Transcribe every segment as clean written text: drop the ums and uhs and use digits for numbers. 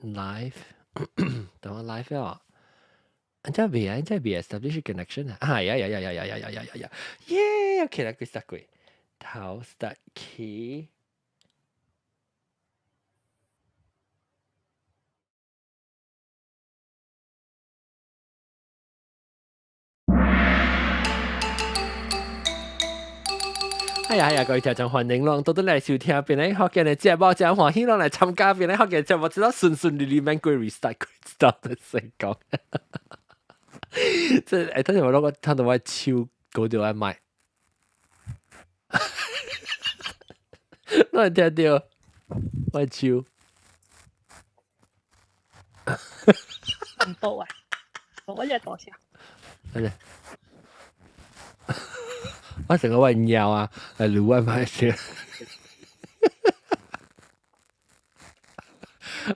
live，等我 live 啊！人家未啊，人家未 establish connection 啊！啊呀呀呀呀呀呀呀呀呀！耶！OK 啦，佢 start 過，頭 start 起。哎呀呀，各位聽眾歡迎攏多多來收聽，邊咧福建的節目，真歡喜攏來參加，邊咧福建節目，知道順順利利免過 restart 過，知道的成功。這哎，等陣我攞個聽到我手高掉我麥，我聽到我手。唔到啊！我一多謝。嚟。我成個喂尿啊，嚟滷外賣先。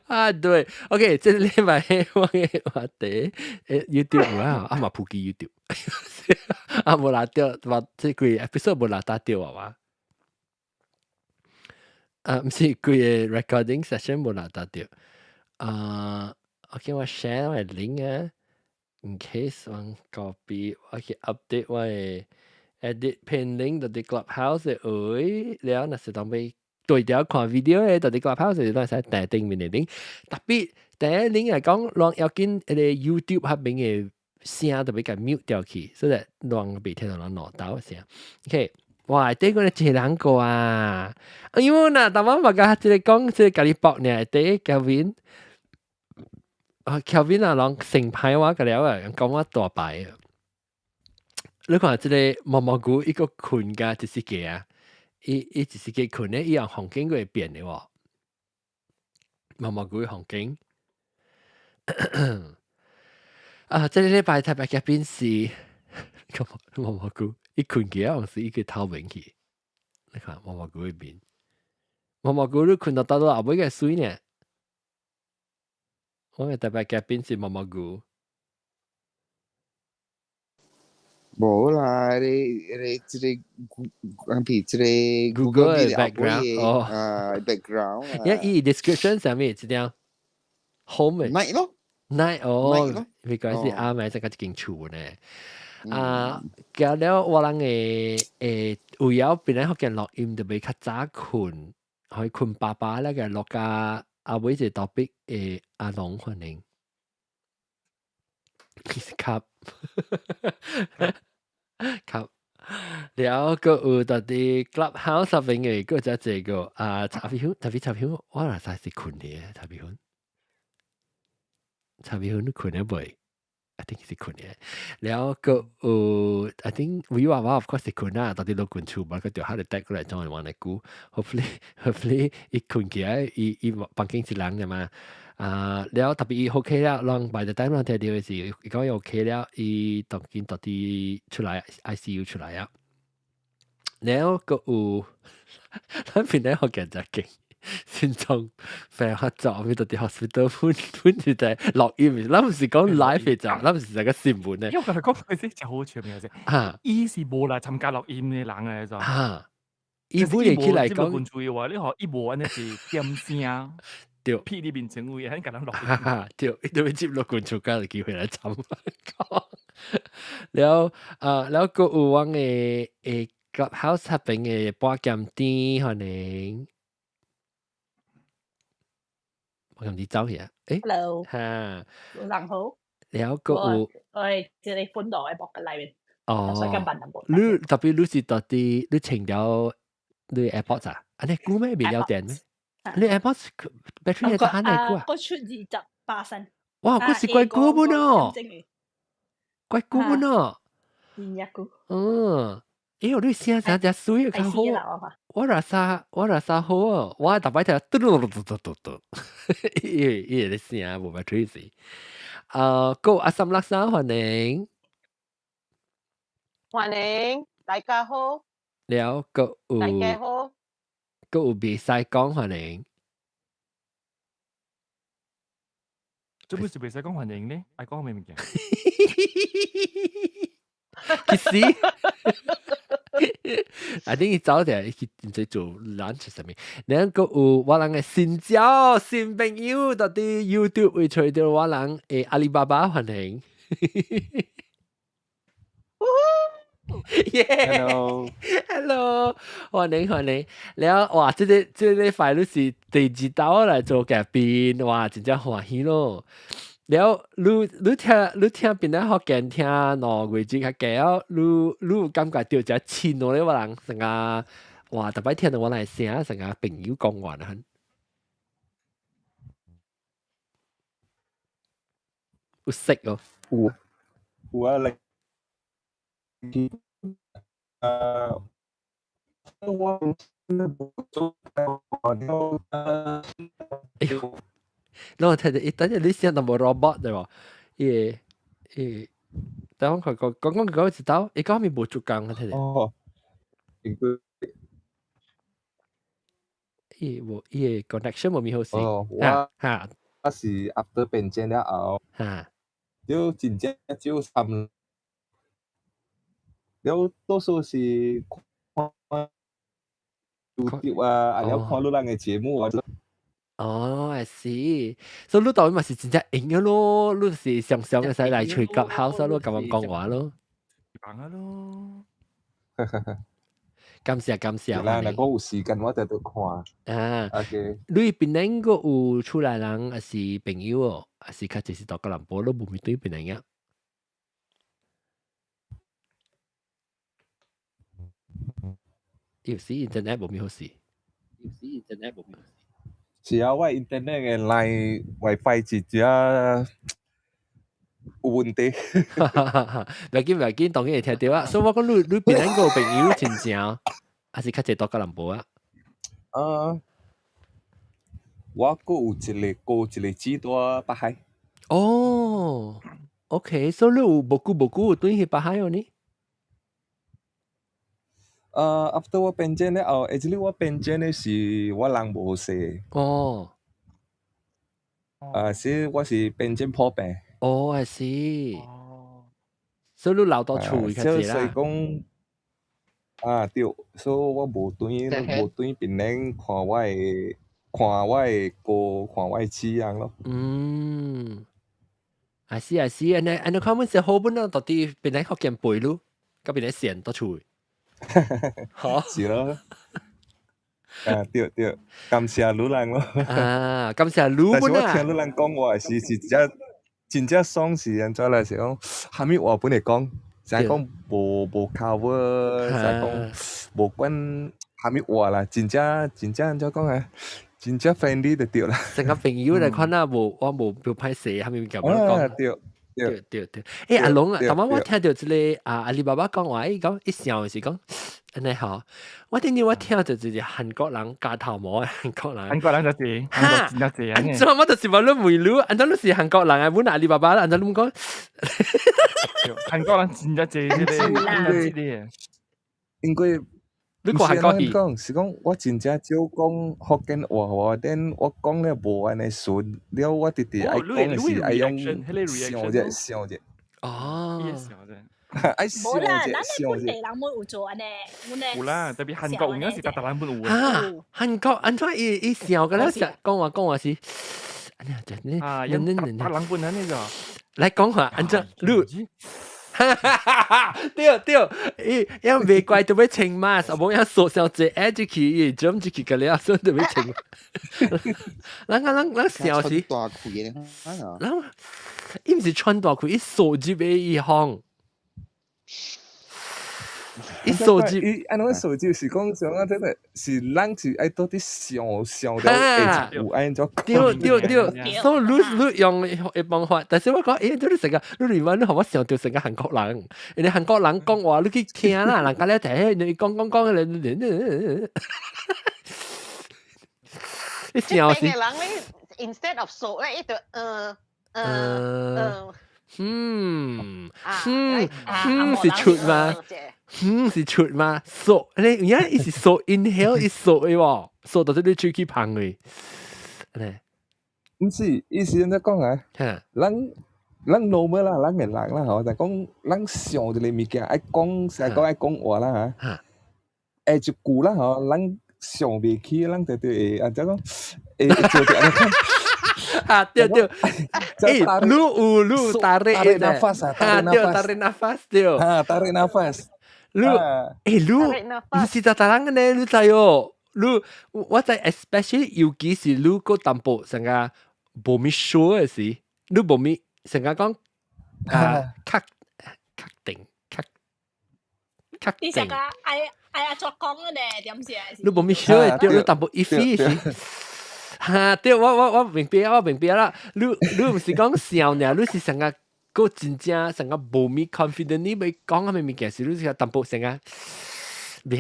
啊，對，OK，這禮拜我嘅話題，YouTube 啊，啊嘛普及 YouTube，啊無拿掉，話這幾 episode 無拿打掉啊嘛？啊，毋是規個 recording session 無拿打掉。啊，OK，我 share 我 link 啊，in case 我 copy，我去 update 我嘅 edit pin link 到啲 Clubhouse 嘅位，了若是當欲對調看 video 嘅，到啲 Clubhouse 就當使訂頂面嘅 link。特別第一 link 嚟講，攏要緊彼個 YouTube 彼邊嘅聲都欲共 mute 掉去，所以攏袂聽到人腦兜聲。OK，哇！底個一個人過啊！哎喲嗱，逐擺嘛共這個講，這個共你搏爾，底 Kelvin，啊 Kelvin 啊，攏成排我個了啊，講我大牌啊！你看這個毛毛菇伊閣睏甲一時個啊，伊伊一時個睏咧，伊用環境閣會變的喎。毛毛菇的環境啊，這個禮拜特別嘉賓是毛毛菇，伊睏起來時伊個透明去。你看毛毛菇的面，毛毛菇你睏到倒到後尾個媠呢？我的特別嘉賓是毛毛菇。無啦，你你這個，譬如這個 Google 的 background 哦，啊 background，因為伊 description 上面是點 home night 咯，night 哦，沒關係，暗暝這個一間厝呢。啊，加了我人的為了本來福建錄音就欲較早睏，可以睏飽飽那個錄甲後尾一個 topic 的阿龍歡迎。吸，吸，了閣有佇佇 Clubhouse 上面的閣有一個啊，茶米粉，特別茶米粉，我若知是睏的茶米粉，茶米粉你睏了未？I think 是睏的。了閣有，I think 維娃娃 of course 是睏啊，到底落滾厝，無閣著下日帶過來怎樣玩來久？Hopefully hopefully 伊睏起來，伊伊房間一人爾嘛。啊，了特別伊 OK 了，人 by the time 人聽著的時，伊講伊 OK 了，伊當今到底出來 ICU 出來啊。了閣有，咱邊咧學見真勁，心臟病發作，咪到佇 hospital 本本就在錄音，咱毋是講 live 的咋，咱毋是這個新聞的。因為佢講佢先真好笑嘅啫，伊是無來參加錄音的人來就。伊本會起來講，注意話，你學伊無按呢是點聲。對，屁裡面成位，很共人錄。對，伊都欲接落滾厝，才有機會來參加。了啊，了閣有阮的Clubhouse 彼邊的半鹹甜歡迎。半鹹甜走去啊？欸 Hello，哈，人好。了閣有，我係這個本島的博嘅內面。哦，你特別你是佇佇你穿了你 AirPods 啊？按呢久咩？未了電咩？你 AirPods battery 會慳偌久啊？我出28%。哇！閣是怪久本哦，怪久本哦。真正久。嗯，欸，你聲真正媠較好。我若啥我若啥好哦，我逐擺聽嘟嘟嘟嘟嘟嘟，伊伊個聲無 battery 時。啊，閣阿三六三歡迎。歡迎，大家好。了，閣有。大家好。閣有袂使講歡迎。做咩事袂使講歡迎呢？愛講咩物件？其實， I think 伊走掉，伊去毋知做 lunch 啥物。然後閣有我人的新交新朋友，到佇 YouTube 會揣著我人的阿里巴巴歡迎。耶 Hello，！Hello，歡迎歡迎。了哇，這個快你是第二道來做嘉賓，哇，真正歡喜咯。了，你聽邊個福建聽2個月較濟了，你有感覺著誠親咯咧？我人成個哇，逐擺聽著我來聲，成個朋友講話啦。有識哦。有有啊，你啊，我哎喲，我聽著伊等陣你聲淡薄 robot 對無？伊會伊，等我看講講講講一道，伊講咪無做工啊，聽著。哦，應該伊無伊个 connection 無咪好勢。哦，我哈我是 after 變遷了後，就真正少參，了多數是看 YouTube 啊，啊了看你人的節目啊。哦，I see。所以你當然嘛是真正閒个咯，你是常常會使來揣 Clubhouse 咯，共阮講話咯。講啊咯。感謝感謝。啦，若講有時間我就去看。啊，OK。你檳城閣有厝內人，抑是朋友哦，抑是較濟是蹛吉隆坡，你無咪對檳城啊？有時 internet 無咪好勢，有時 internet 無咪好勢。是啊，我 internet 的 line WiFi 是真有問題。袂緊袂緊，當然會聽著啊。所以我講你檳城閣有朋友親情，抑是較濟蹛吉隆坡啊？啊，我閣有一個哥一個姊蹛北海。哦，OK，所以你有無久無久有轉去北海哦呢？after 我變遷了後，actually 我變遷的是我人無勢。啊，是我是變遷破病。哦，I see。所以你留到厝較濟啦。所以講，啊對，所以我無轉無轉檳城看我的哥，看我的姊人咯。嗯，I see I see，按呢按呢看阮是好本啊，蹛佇檳城福建背嚕，佮檳城線蹛厝。好。是咯。啊對對，感謝你人咯。啊，感謝你但是我聽你人講話是真正真正爽是按怎來是講，啥物話本會講，就係講無 cover，就係講無管啥物話啦，真正真正按怎講啊，真正 friendly 就對啦。成個朋友來看啊，無我無無歹勢，啥物物件無講。對。對對對，欸阿龍啊，頭先我聽著這个啊阿里巴巴講話，伊講伊笑是講，按呢吼，我頂日我聽著一個韓國人剪頭毛的韓國人，韓國人就是，韓國真濟按怎我就是話你問你，按怎你是韓國人啊？阮阿里巴巴，按怎你講？韓國人真正濟這个，這個，因為你看韓國戲，講是講我真正少講福建話喎，但我講了無按呢順，了我直直愛講的是愛用想者想者。哦，愛想無啦，者咱的本想者。地人攏有做按呢，阮的有啦，特別韓國有影是逐逐人本有。哈，韓國按怎伊伊笑個了，講話講話是，按呢就呢，啊，用逐逐人本按呢個。來講話按怎你？哈哈哈！對對，伊伊袂乖就欲穿 mask，無影縮小濟挨入去，伊針入去個了，所以就欲穿。人啊人人笑是大氣咧，人伊毋是穿大氣，伊縮入的伊方。伊數字，伊按怎數字是講像啊，這個是人是愛蹛佇想想著會有按怎對對對，所以你用的方法，但是我講，欸，你成個你裡面你予我想著成個韓國人，因為韓國人講話你去聽啦，人家咧聽，你講講講，你你笑死。這邊的人咧，instead of 數咧，伊就嗯嗯嗯是出嗎？嗯是出嗎？數你而家伊是數 inhale 伊數的喎，數到這你喙齒芳的。毋是，伊是按怎講啊？咱 normal 啦，咱的人啦吼，就講咱想一个物件愛講，成日講愛講話啦嚇。會一句啦吼，咱想袂起，咱就會按怎講，會做著按呢款。啊，對對，欸，你有你有 tarik tarik nafas 啊，啊，對，tarik nafas 對。啊，tarik nafas。你，欸，你，你是逐逐人呢？你知哦？你，我知，especially 尤其是你個淡薄成個無咪 sure 的時，你無咪成個講啊，確確定確確定。你成個愛愛按怎講呢？點是？你無咪 sure 的對，你淡薄 iffy 是。哈，對，我明白，我明白啦。你毋是講笑呢，你是成個個真正成個無咪 confident，你欲講啥物物件時，你是淡薄成個袂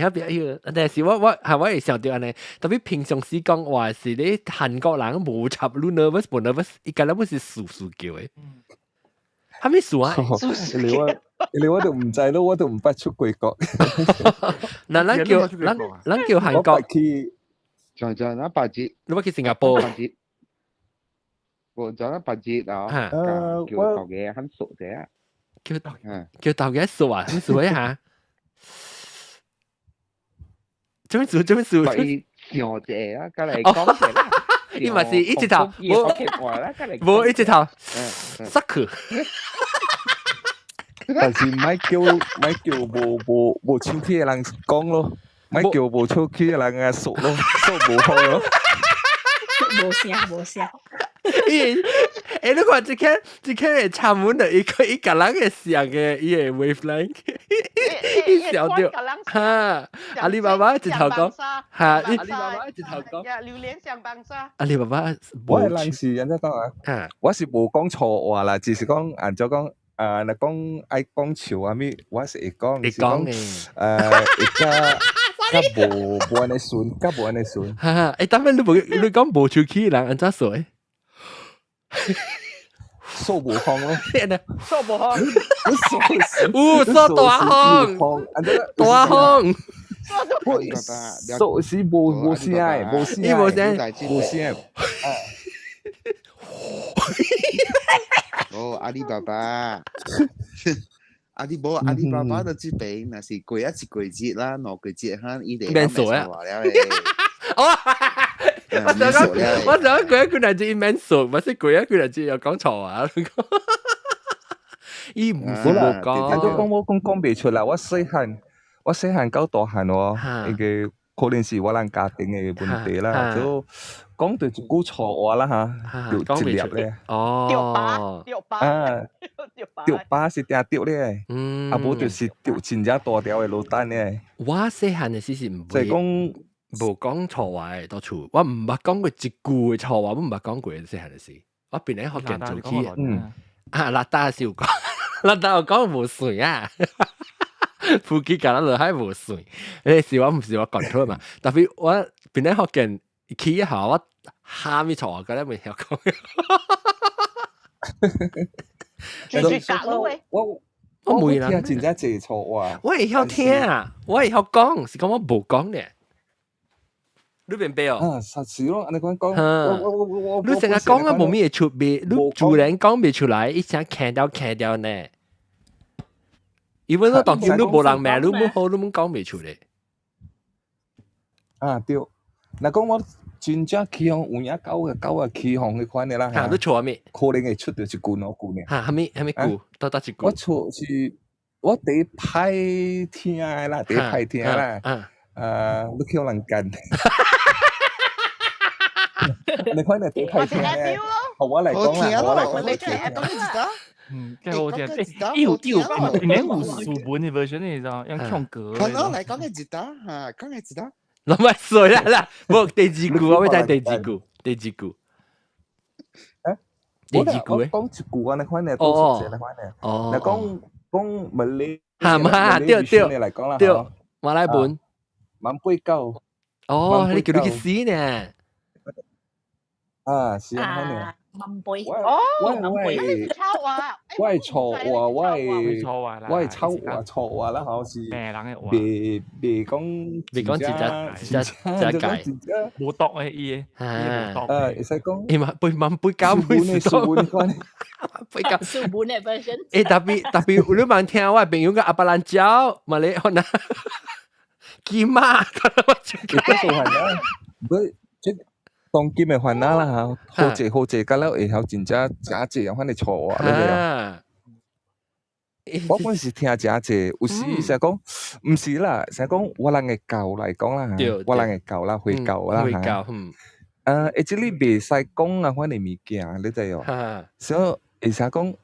曉袂曉，但是我係我會想著按呢，特別平常時講話是你韓國人無插你 nervous 無 nervous，伊敢若本是數數叫的。啥物數啊？你我你我都毋知咯，我都毋捌出過國。嗱，咱叫韓國去。就那八節，你捌去新加坡？八節，我就那八節啊，叫頭家很熟者，叫叫頭家熟啊，很熟一下。做咩做？做咩做？佢上者啊，過嚟講者啦。伊嘛是一直頭，無無一直頭，塞去。但是莫叫莫叫無無無手氣的人講咯。莫叫無出氣的人啊熟咯，熟無好咯。無聲無聲。伊，欸，你看這個這個會插門的，伊個伊共人會像的，伊個 wavelength，伊笑著，哈，阿里巴巴一頭講，哈，阿里巴巴一頭講，榴蓮上崩沙。阿里巴巴，我的人是按怎講啊？我是無講錯話啦，只是講按怎講。啊，若講愛講笑啥物，我是會講，會講的，會較較無無按呢順，較無按呢順。哈哈，欸，當面你無你講無手氣人按怎說？數無風咯，數無風，有數大風，大風，數是無無聲的，無聲，伊無聲，無聲。哦，阿里巴巴，阿里無阿里巴巴就這邊，若是過一一個節啦，兩個節哈，伊就免數啊。哦，我想講，我想講過一句例子，伊免數，唔是過一句例子又講錯話。伊毋是無講，我講我講講袂出來，我細漢，我細漢到大漢哦，伊個可能是我人家庭的問題啦，就講著一句錯話啦嚇，就一粒咧。哦，著把，著把，啊，著把是定著咧，啊無就是著真正大條的落單咧。我細漢的時是毋會講無講錯話的，到厝我毋捌講過一句的錯話，我毋捌講過細漢的時，我變咧福建做起，啊，辣大是有講，辣大有講無算啊。夫妻共咱落海無算，誒是我毋是我講錯嘛，特別我變咧福建起以後，我蝦米錯話，個咧未曉講。就是隔路誒。我我唔會啦，聽真正濟錯話。我會曉聽啊，我會曉講，是講我無講咧。你明白哦？啊，實是咯，按呢款講，我我我我你成日講啊，無咩會出未，你自然講袂出來，伊聲徛掉徛掉呢。因為你當今你無人罵，你冇好，你冇講袂出來。啊對，若講我真正起予有影狗啊狗啊起予彼款的啦嚇，你錯啥物？可能會出著一句兩句爾。嚇，啥物啥物句？到佗一句？我錯是，我第一擺聽的啦，第一擺聽啦。啊，你去予人幹。你看你第一擺聽的，予我來講啦，我來講。你聽。嗯，幾好聽。欸，有有，連有書本的 version 你知道，用唱歌。可能來講個一打嚇，講個一打。攏莫說啦啦，無第二句我欲知第二句，第二句。欸？第二句我講一句按呢款的，都是按呢款的。哦。若講講馬來，嚇嘛，對對對，馬來文。萬八九。哦，你叫你去死呢？啊，是按呢款。萬八。哦，我我抄話，我會錯話，我會錯話啦，我會抄話錯話啦，吼是。病人的話。袂袂講袂講一隻一隻解。無毒的伊的，伊無毒。啊，會使講。伊嘛背萬八九每次都。八九。書本的 version。欸，特別特別，你茫聽我朋友講阿巴蘭椒，嘛咧可能。金馬，伊多數係啦，不即當今嘅煩惱啦嚇，好濟好濟，到了會曉真正誠濟啊，反正錯啊，你知啊？我本是聽誠濟，有時成講毋是啦，成講我人嘅教來講啦嚇，我人嘅教啦，回教啦嚇。Actually 袂使講啊，款嘅物件，你知哦？所以會使講，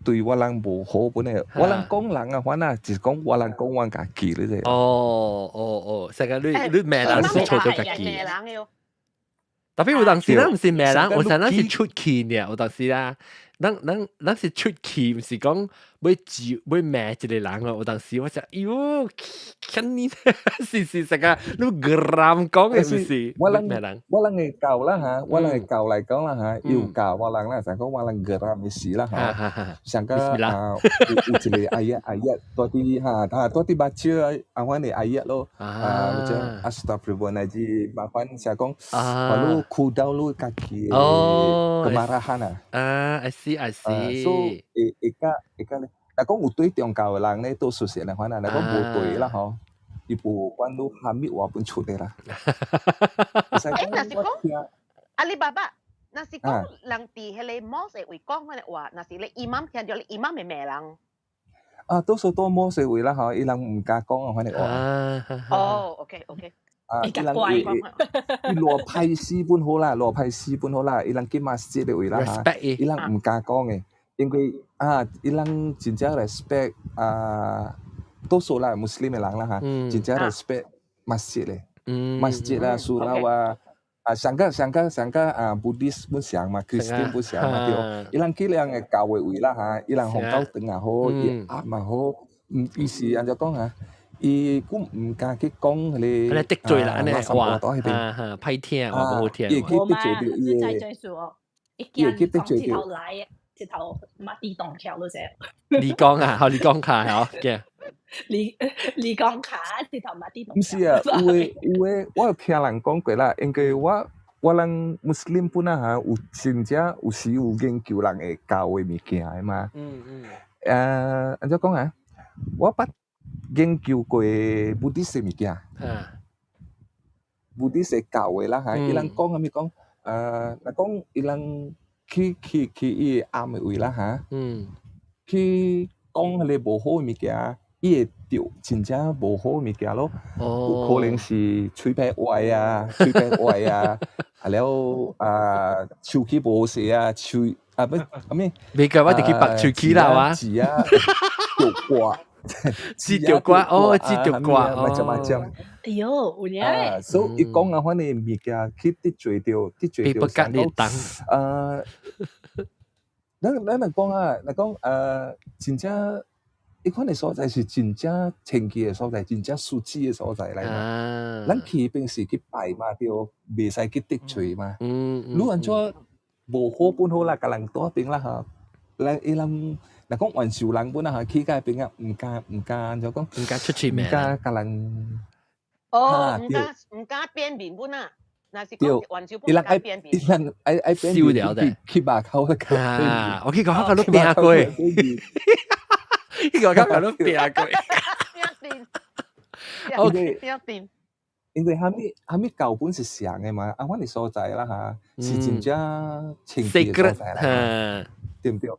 對我人無好本嘅，我人講人啊，款啊，就是講我人講我家己，你知？哦哦哦，成個你罵人是錯到家己。罵人。特別有當時咱毋是罵人，有時咱是出氣呢，有當時啦，咱是出氣，毋是講欲咒欲罵一個人哦。有當時我想，喲，看你是成個你 geram 講嘅，毋是？我人罵人，我人嘅教啦嚇，我人嘅教來講啦嚇，有教我人啦，就講我人 geram 嘅事啦嚇，上個啊有一個 ayat ayat 多啲嚇，啊多啲 baca 啊款嘅 ayat 咯，啊macam astagfirullahaladzim，麻煩成講，lalu cool down 你家己嘅 kemarahan 啊。啊，I see I see。所以會會較會較咧，若講有對宗教嘅人咧，多數是按呢款啊，若講無對啦吼，伊無管你蝦米話本出的啦。欸，若是講阿里巴巴，若是講人佇彼个 mosque 位講彼个話，若是你 imam 聽著你 imam 會罵人。啊，多數多 mosque 位啦吼，伊人毋敢講啊，款的話。哦，OK OK。啊，伊人伊伊偌歹勢本好啦，偌歹勢本好啦，伊人去 masjid 的位啦嚇，伊人毋敢講的，因為啊，伊人真正 respect 啊，多數啦，穆斯林的人啦嚇，真正 respect masjid 咧，masjid 啦，surau 啊，啊，上個上個上個啊，Buddhist 本上嘛，Christian 本上嘛，對，伊人去人的教的位啦嚇，伊人紅教堂也好，伊暗也好，毋伊是按怎講啊？伊閣毋敢去講彼个，得罪人呢話，哈歹聽話無好聽。伊會去得罪著伊的，伊會去得罪著。來，直頭馬地動橋都寫。你講啊，好你講卡好，嘅。你講卡，直頭馬地動。毋是啊，有的有的，我有聽人講過啦，因為我人穆斯林本啊嚇，有真正有時有研究人會教的物件的嘛。按怎講啊？我捌研究過 Buddhist 物件，Buddhist 教的啦嚇，伊人講啥物講？若講伊人去去去伊暗的位啦嚇，去講彼个無好的物件，伊會著真正無好的物件咯。有可能是喙皮壞啊，喙皮壞啊，啊了啊，手氣無勢啊，手啊不啥物？未夠我直去拔喙齒啦哇！舌啊，著掛。舌著掛哦，舌著掛 macam-macam。哎喲，有影。啊，所以伊講啊，款的物件去得罪著，得罪著，被不當。咱若講啊，若講真正，伊款的所在是真正清氣的所在，真正舒適的所在來嘛。咱去平時去拜嘛，對，袂使去得罪嘛。你按怎無好本好啦，共人蹛邊啦吼，咱伊人。若講萬壽人本啊嚇，去到邊啊，毋敢按怎講，毋敢出去毋敢共人。哦，毋敢變面本啊，若是講萬壽伊人愛變面，伊人愛變燒了的，去肉口咧。啊，我去講個都變過，去講個都變過。變 OK，變。因為蝦米蝦米教本是上的嘛，啊，阮的所在啦嚇，是真正清氣的所在啦，對毋對？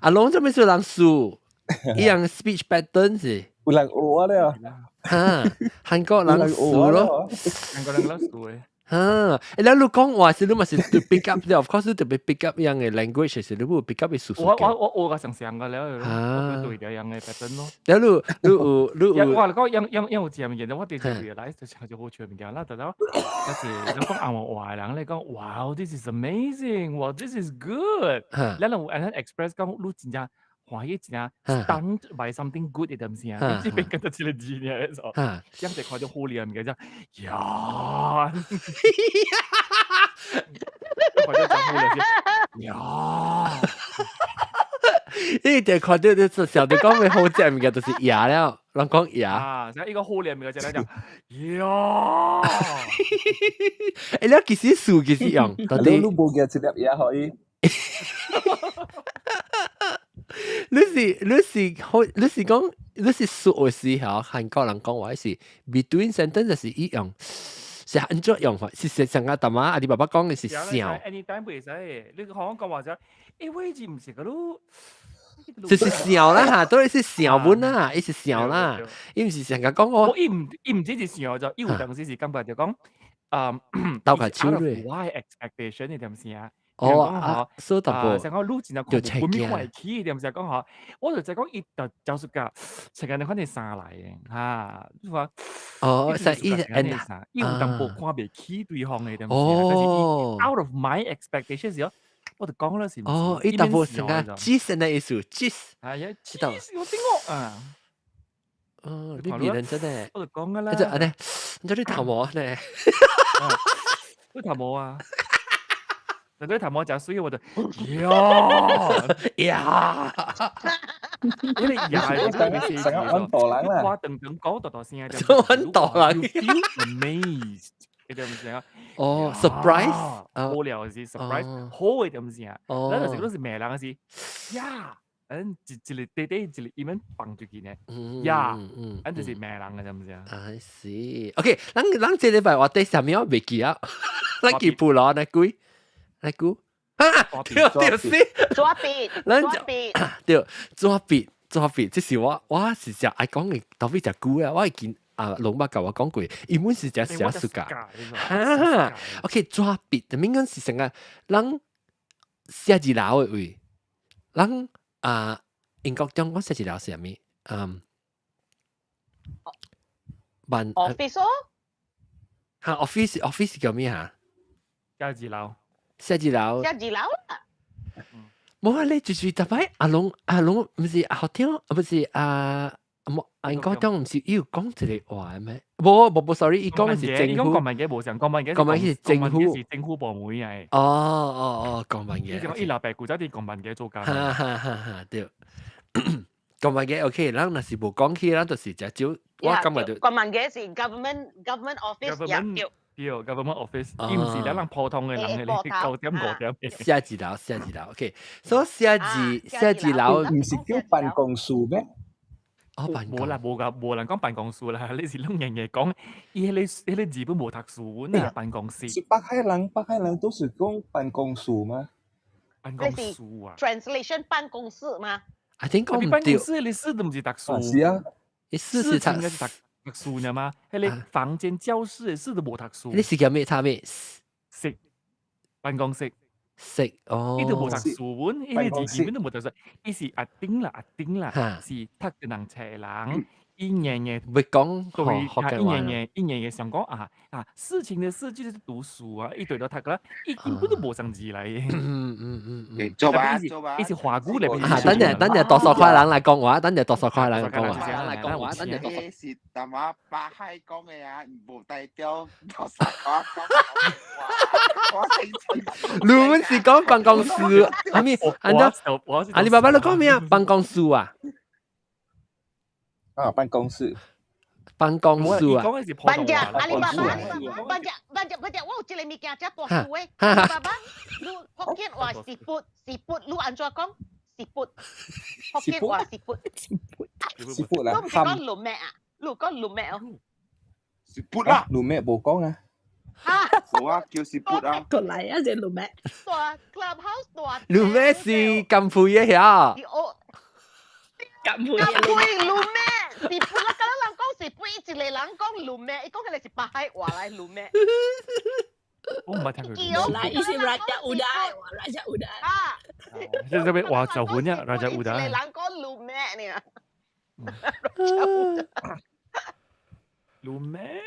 阿龍做咩事人輸？伊樣 speech pattern 是有人學我咧。哈，韓國人輸咯，韓國人攏輸的。哈，欸，你講話是你嘛是 to pick up，of course 你特別 pick up 樣的 language 是你會 pick up 的數數。我個想象個了，我對著樣的 pattern 咯。了你你有你有，我講樣樣樣有食物件，我第一次來就食就好食物件啦，得了，就是人講紅毛話的人咧講，哇，this is amazing，哇，this is good。咱人有按怎 express 講，你真正歡喜真正 stunned by something good 的東西啊，你這邊跟到這個字呢，就，這樣就看到好靚物件，呀，看到真好靚呀，你就看到你小弟講嘅好食物件就是牙了，人講牙。啊，一個好靚物件就嚟講，呀，欸，你幾時數幾時用？到底你無夾一粒牙可以？你是你是好，你是講你是說嘅時候，韓國人講話是 between sentence 就是伊用是按怎用法？是是上個大媽阿里巴巴講嘅是笑。 anytime 袂使，你講講話就，欸，位置毋是個咯。就是笑啦嚇，都係是笑本啦，伊是笑啦，伊毋是成日講我。伊唔只是笑就，伊有當時是感覺就講，鬥下手咧。 我 expectation 你點先啊？哦啊，所以淡薄。成個路真係看無本看會起，點先講嗬？我就就講伊就就是個成個你反正衫來嘅嚇，你話哦，實伊係伊有淡薄看袂起對方嘅點先？哦，out of my expectation 時候。我就講啦，是唔哦，伊淡薄成個 cheese 的意思，cheese。係啊，cheese 我點我啊？哦，你別人真係，我就講噶啦。就安尼，你做啲頭毛呢？你頭毛啊？嗱，啲頭毛就所以我就呀呀，因為呀，成日成日揾墮人啦，我等等講大大聲，揾墮人，amazed。你知唔知啊？哦，surprise，好了是 surprise，好嘅點先啊？咱就是都是罵人嘅是，呀，嗯，一一個短短一個伊們放出去呢，呀，咱就是罵人嘅，知唔知啊？I see，OK，咱咱這禮拜話題啥物我未記啊，咱記不牢那幾，那幾，哈，對對是，紙筆，紙筆，對，紙筆，紙筆，這是我我是誠愛講嘅，特別誠久啊，我會見。啊，龍爸共我講過，伊本是只寫書噶，哈，OK，紙筆，特別講是成個人寫字樓的位，人啊，英國中講寫字樓是啥物？嗯，辦 office 哈，office office 叫咩嚇？寫字樓，寫字樓，寫字樓啦。無啊，你就是逐擺阿龍阿龍，毋是阿學長，毋是阿。冇，英國中毋是伊有講一個話咩？無無無，sorry，伊講嘅是政府。國民嘅無上，國民嘅國民是政府，是政府部門嚟。哦哦哦，國民嘅。伊講伊老爸古早佇國民嘅做工。哈哈哈！哈對，國民嘅 OK，咱若是無講起，咱就是誠少。我感覺就國民嘅是 government office，對。對，government office，伊毋是咱人普通嘅人嘅，9點5點。寫字樓，寫字樓，OK。所以寫字寫字樓毋是叫辦公室咩？哦，辦無啦，無噶，無人講辦公室啦，你是攏硬硬講，伊彼個字本無讀書啊，辦公室。是北海人，北海人都是講辦公室嗎？辦公室啊？Translation 辦公室嗎？ I think 講唔對。辦公室你是都毋是讀書？是啊，你是是讀讀書呢嗎？彼個房間教室是都無讀書。你是叫咩？差咩？室辦公室。室哦，伊都無讀書本，伊個字基本都無讀書，伊是阿頂啦，阿頂啦，是讀嘅人冊人，伊硬硬會講對，伊硬硬伊硬硬想講啊啊，事情的事就是讀書啊，伊對都讀啦，伊根本都無上字來。做吧做吧，伊是華語嚟。啊，等陣等陣，多數塊人來講話，等陣多數塊人講話。來講話，等陣多數。是淡仔北海講的啊，無代表多數塊講話。我清楚。你們是講辦公室，阿咪？阿阿里巴巴你講咩啊？辦公室啊？啊，辦公室，辦公室啊！辦只阿里巴巴，辦只辦只辦只，我有一個物件遮大數的。阿里巴巴，你福建話是撥是撥，你按怎講？是撥，福建話是撥，是撥啦。你毋是講滷咩啊？你講滷咩哦？是撥啦，滷咩無講啊？啊，無啊，叫是撥啊。過來啊，這滷咩？大 clubhouse 大。滷咩是金配嘅遐？金配。金配滷咩？是撥啦，敢若人講是撥，一個人講滷咩，伊講彼個是北海話來滷咩。我毋捌聽過。來，伊是 Raja Uda，Raja Uda。啊！這這邊哇就款呀，Raja Uda。一個人講滷咩呢？滷咩？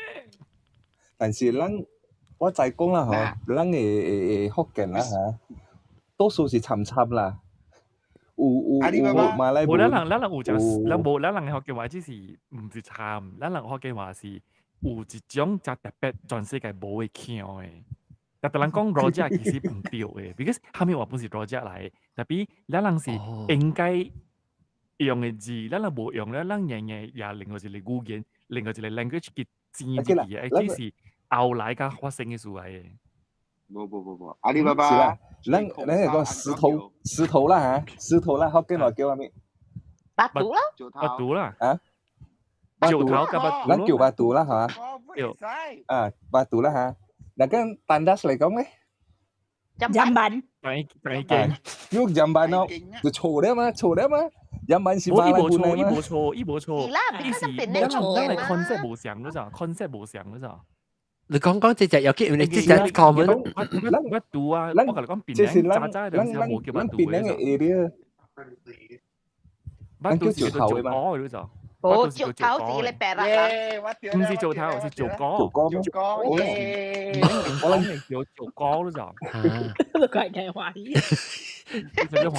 但是咱我再講啦吼，咱的福建啦嚇，多數是參參啦。有有有馬來無咱人咱人有食，咱無咱人的福建話只是毋是參，咱人福建話是有一種誠特別，全世界無的腔的。逐逐人講 rojak 其實毋對的，because 啥物話本是 rojak 來的，tapi 咱人是應該用的字，咱人無用咧，咱硬硬也另外一個語言，另外一個 language 去剪入去的，這是後來才發生的事來的。無無無無，阿里巴巴。是啦，咱咱係講石頭石頭啦嚇，石頭啦，福建話叫啥物？ Batu 啦， Batu 啦，啊，石頭佮 batu。咱叫 batu 啦，嚇。啊，batu 啦嚇。嗱，跟 tandas 嚟講咧， Jamban。等等間，叫 jamban 咯，就錯了嘛，錯了嘛。jamban 是馬來伊無錯，伊本嘛。無錯，伊無錯。是啦，伊是咱咱的 concept 無相嗰咋，concept 無相嗰咋。你講講這隻有幾？你這隻 common。我拄啊，我共你講，檳城早早陣時無叫 batu 檳城的 area。 Batu 是叫做石膏的咋。哦，石頭是咧白啦。毋是石頭，是石膏。石膏石膏。我諗叫石膏咯咋。都怪嘅懷疑。這是毋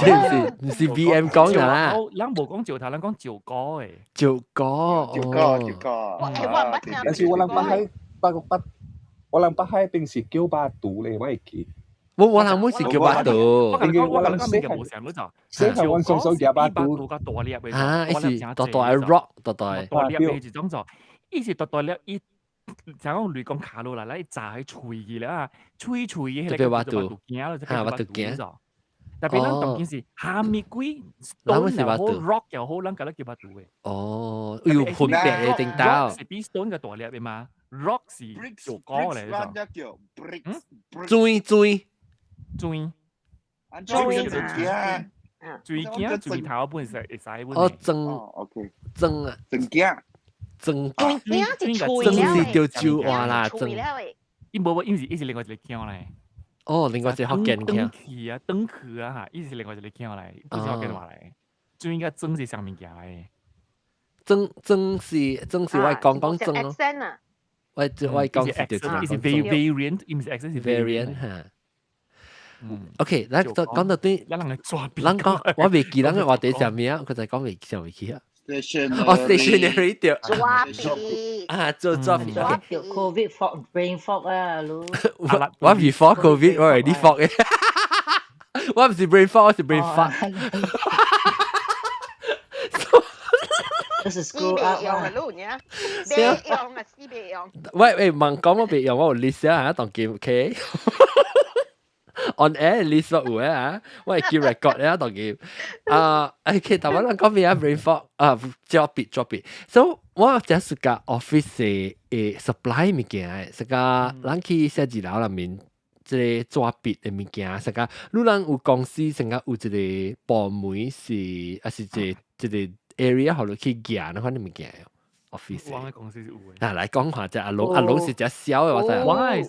是 BM 講的啦？咱無講石頭，咱講石膏的。石膏，石膏，石膏。但是我諗北海北北，我諗北海平時叫 batu 咧，我會記。我人每是叫 batu。我我講物件無相咯咋。細漢我常常叫 batu。較大粒的。啊，伊是大大的 rock，大大。大粒的一種做，伊是大大粒，伊像講雷公卡落來，來炸喺喙去了啊，喙喙的彼個 batu 羹咯，哈，batu 羹。特別咱當今是蝦米鬼 stone 又好，rock 又好，咱共咧叫 batu 的。哦，有分別的頂頭。是比 stone 較大粒的嘛？rock 是石膏來的。磚磚磚。磚磚羹磚頭本是會使本。哦，磚，OK，磚啊，磚羹，磚磚是磚是叫酒話啦，磚。伊無無，伊是伊是另外一個羹來。哦，另外一個福建羹。轉去啊，轉去啊，哈！伊是另外一個羹來，不是福建話來。磚佮磚是啥物件來？磚磚是磚是我講講磚咯。我我講是對伊是 variant，伊毋是 accent 是 variant 哈。OK，咱講到對，咱人咱講我袂記咱個話題啥物啊，佢就講袂想袂起啊。 Stationery 哦，stationery 對。紙筆啊，做紙筆。 Covid fog brain fog 啊，你。我 before Covid 我 already fog 嘅。我毋是 brain fog，我是 brain fuck。這是 screw up 用啊，路呢？袂用啊，死袂用。喂喂，問講我袂用，我有 list 啊，當記 OK。On air list 有嘅啊，我會記 record 啊，當記。啊，OK，台灣人講咩啊？brain fog 啊，紙筆紙筆。So 我這是個 office 的 supply 物件，是個咱去寫字樓內面，這個紙筆的物件，是個你人有公司，成個有一個部門是，還是一個一個 area 予你去寄那款的物件 office。我的公司是有的。啊，來講下只阿龍，阿龍是只小的，我知。我的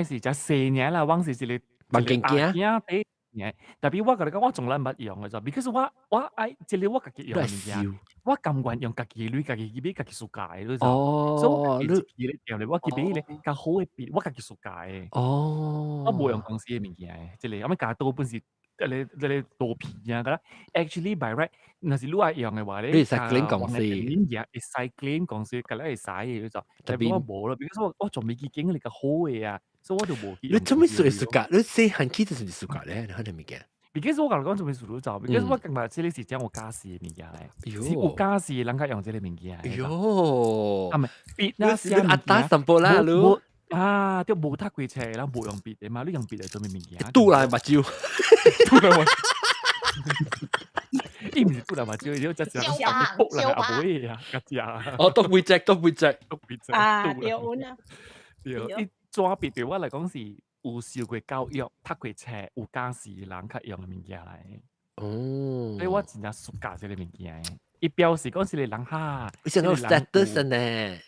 是只細爾啦，我是一個萬件件。件特別我共你講，我從來毋捌用的咋，because 我愛這個我家己用的物件，我甘願用家己的鐳，家己去買，家己 suka 的，你知？哦，所以我一支咧，我去買咧較好的筆，我家己 suka 的。哦，我無用公司的物件的，這個啥物膠刀本是這個這個刀皮啊，個 actually by right，若是你愛用的話咧，你會使 claim 公司，物件會使 claim 公司，共你會使的，你知？特別我無咯，because 我仲未去揀那個好的啊。所以我就無去。你做咩做 suka？你細漢起就是 suka 咧？你看物件。 because 我共你講做咩事都做，because 我感覺這個是真有價值的物件來，是有價值的人較用這個物件。喲，啊，毋係筆啦，寫阿打淡薄啦，你啊，都無讀過冊，人無用筆的嘛，你用筆來做咩物件？拄來目睭，拄來目睭。伊毋是拄來目睭，伊只只卜來阿妹啊，甲食。哦，篤背脊，篤背脊，篤背脊。啊，對啊。對，伊紙筆對我來講是有受過教育、讀過冊、有家世的人較用的物件來。哦，所以我真正 suka 這個物件。伊表示講是個人哈，伊有 status 呢，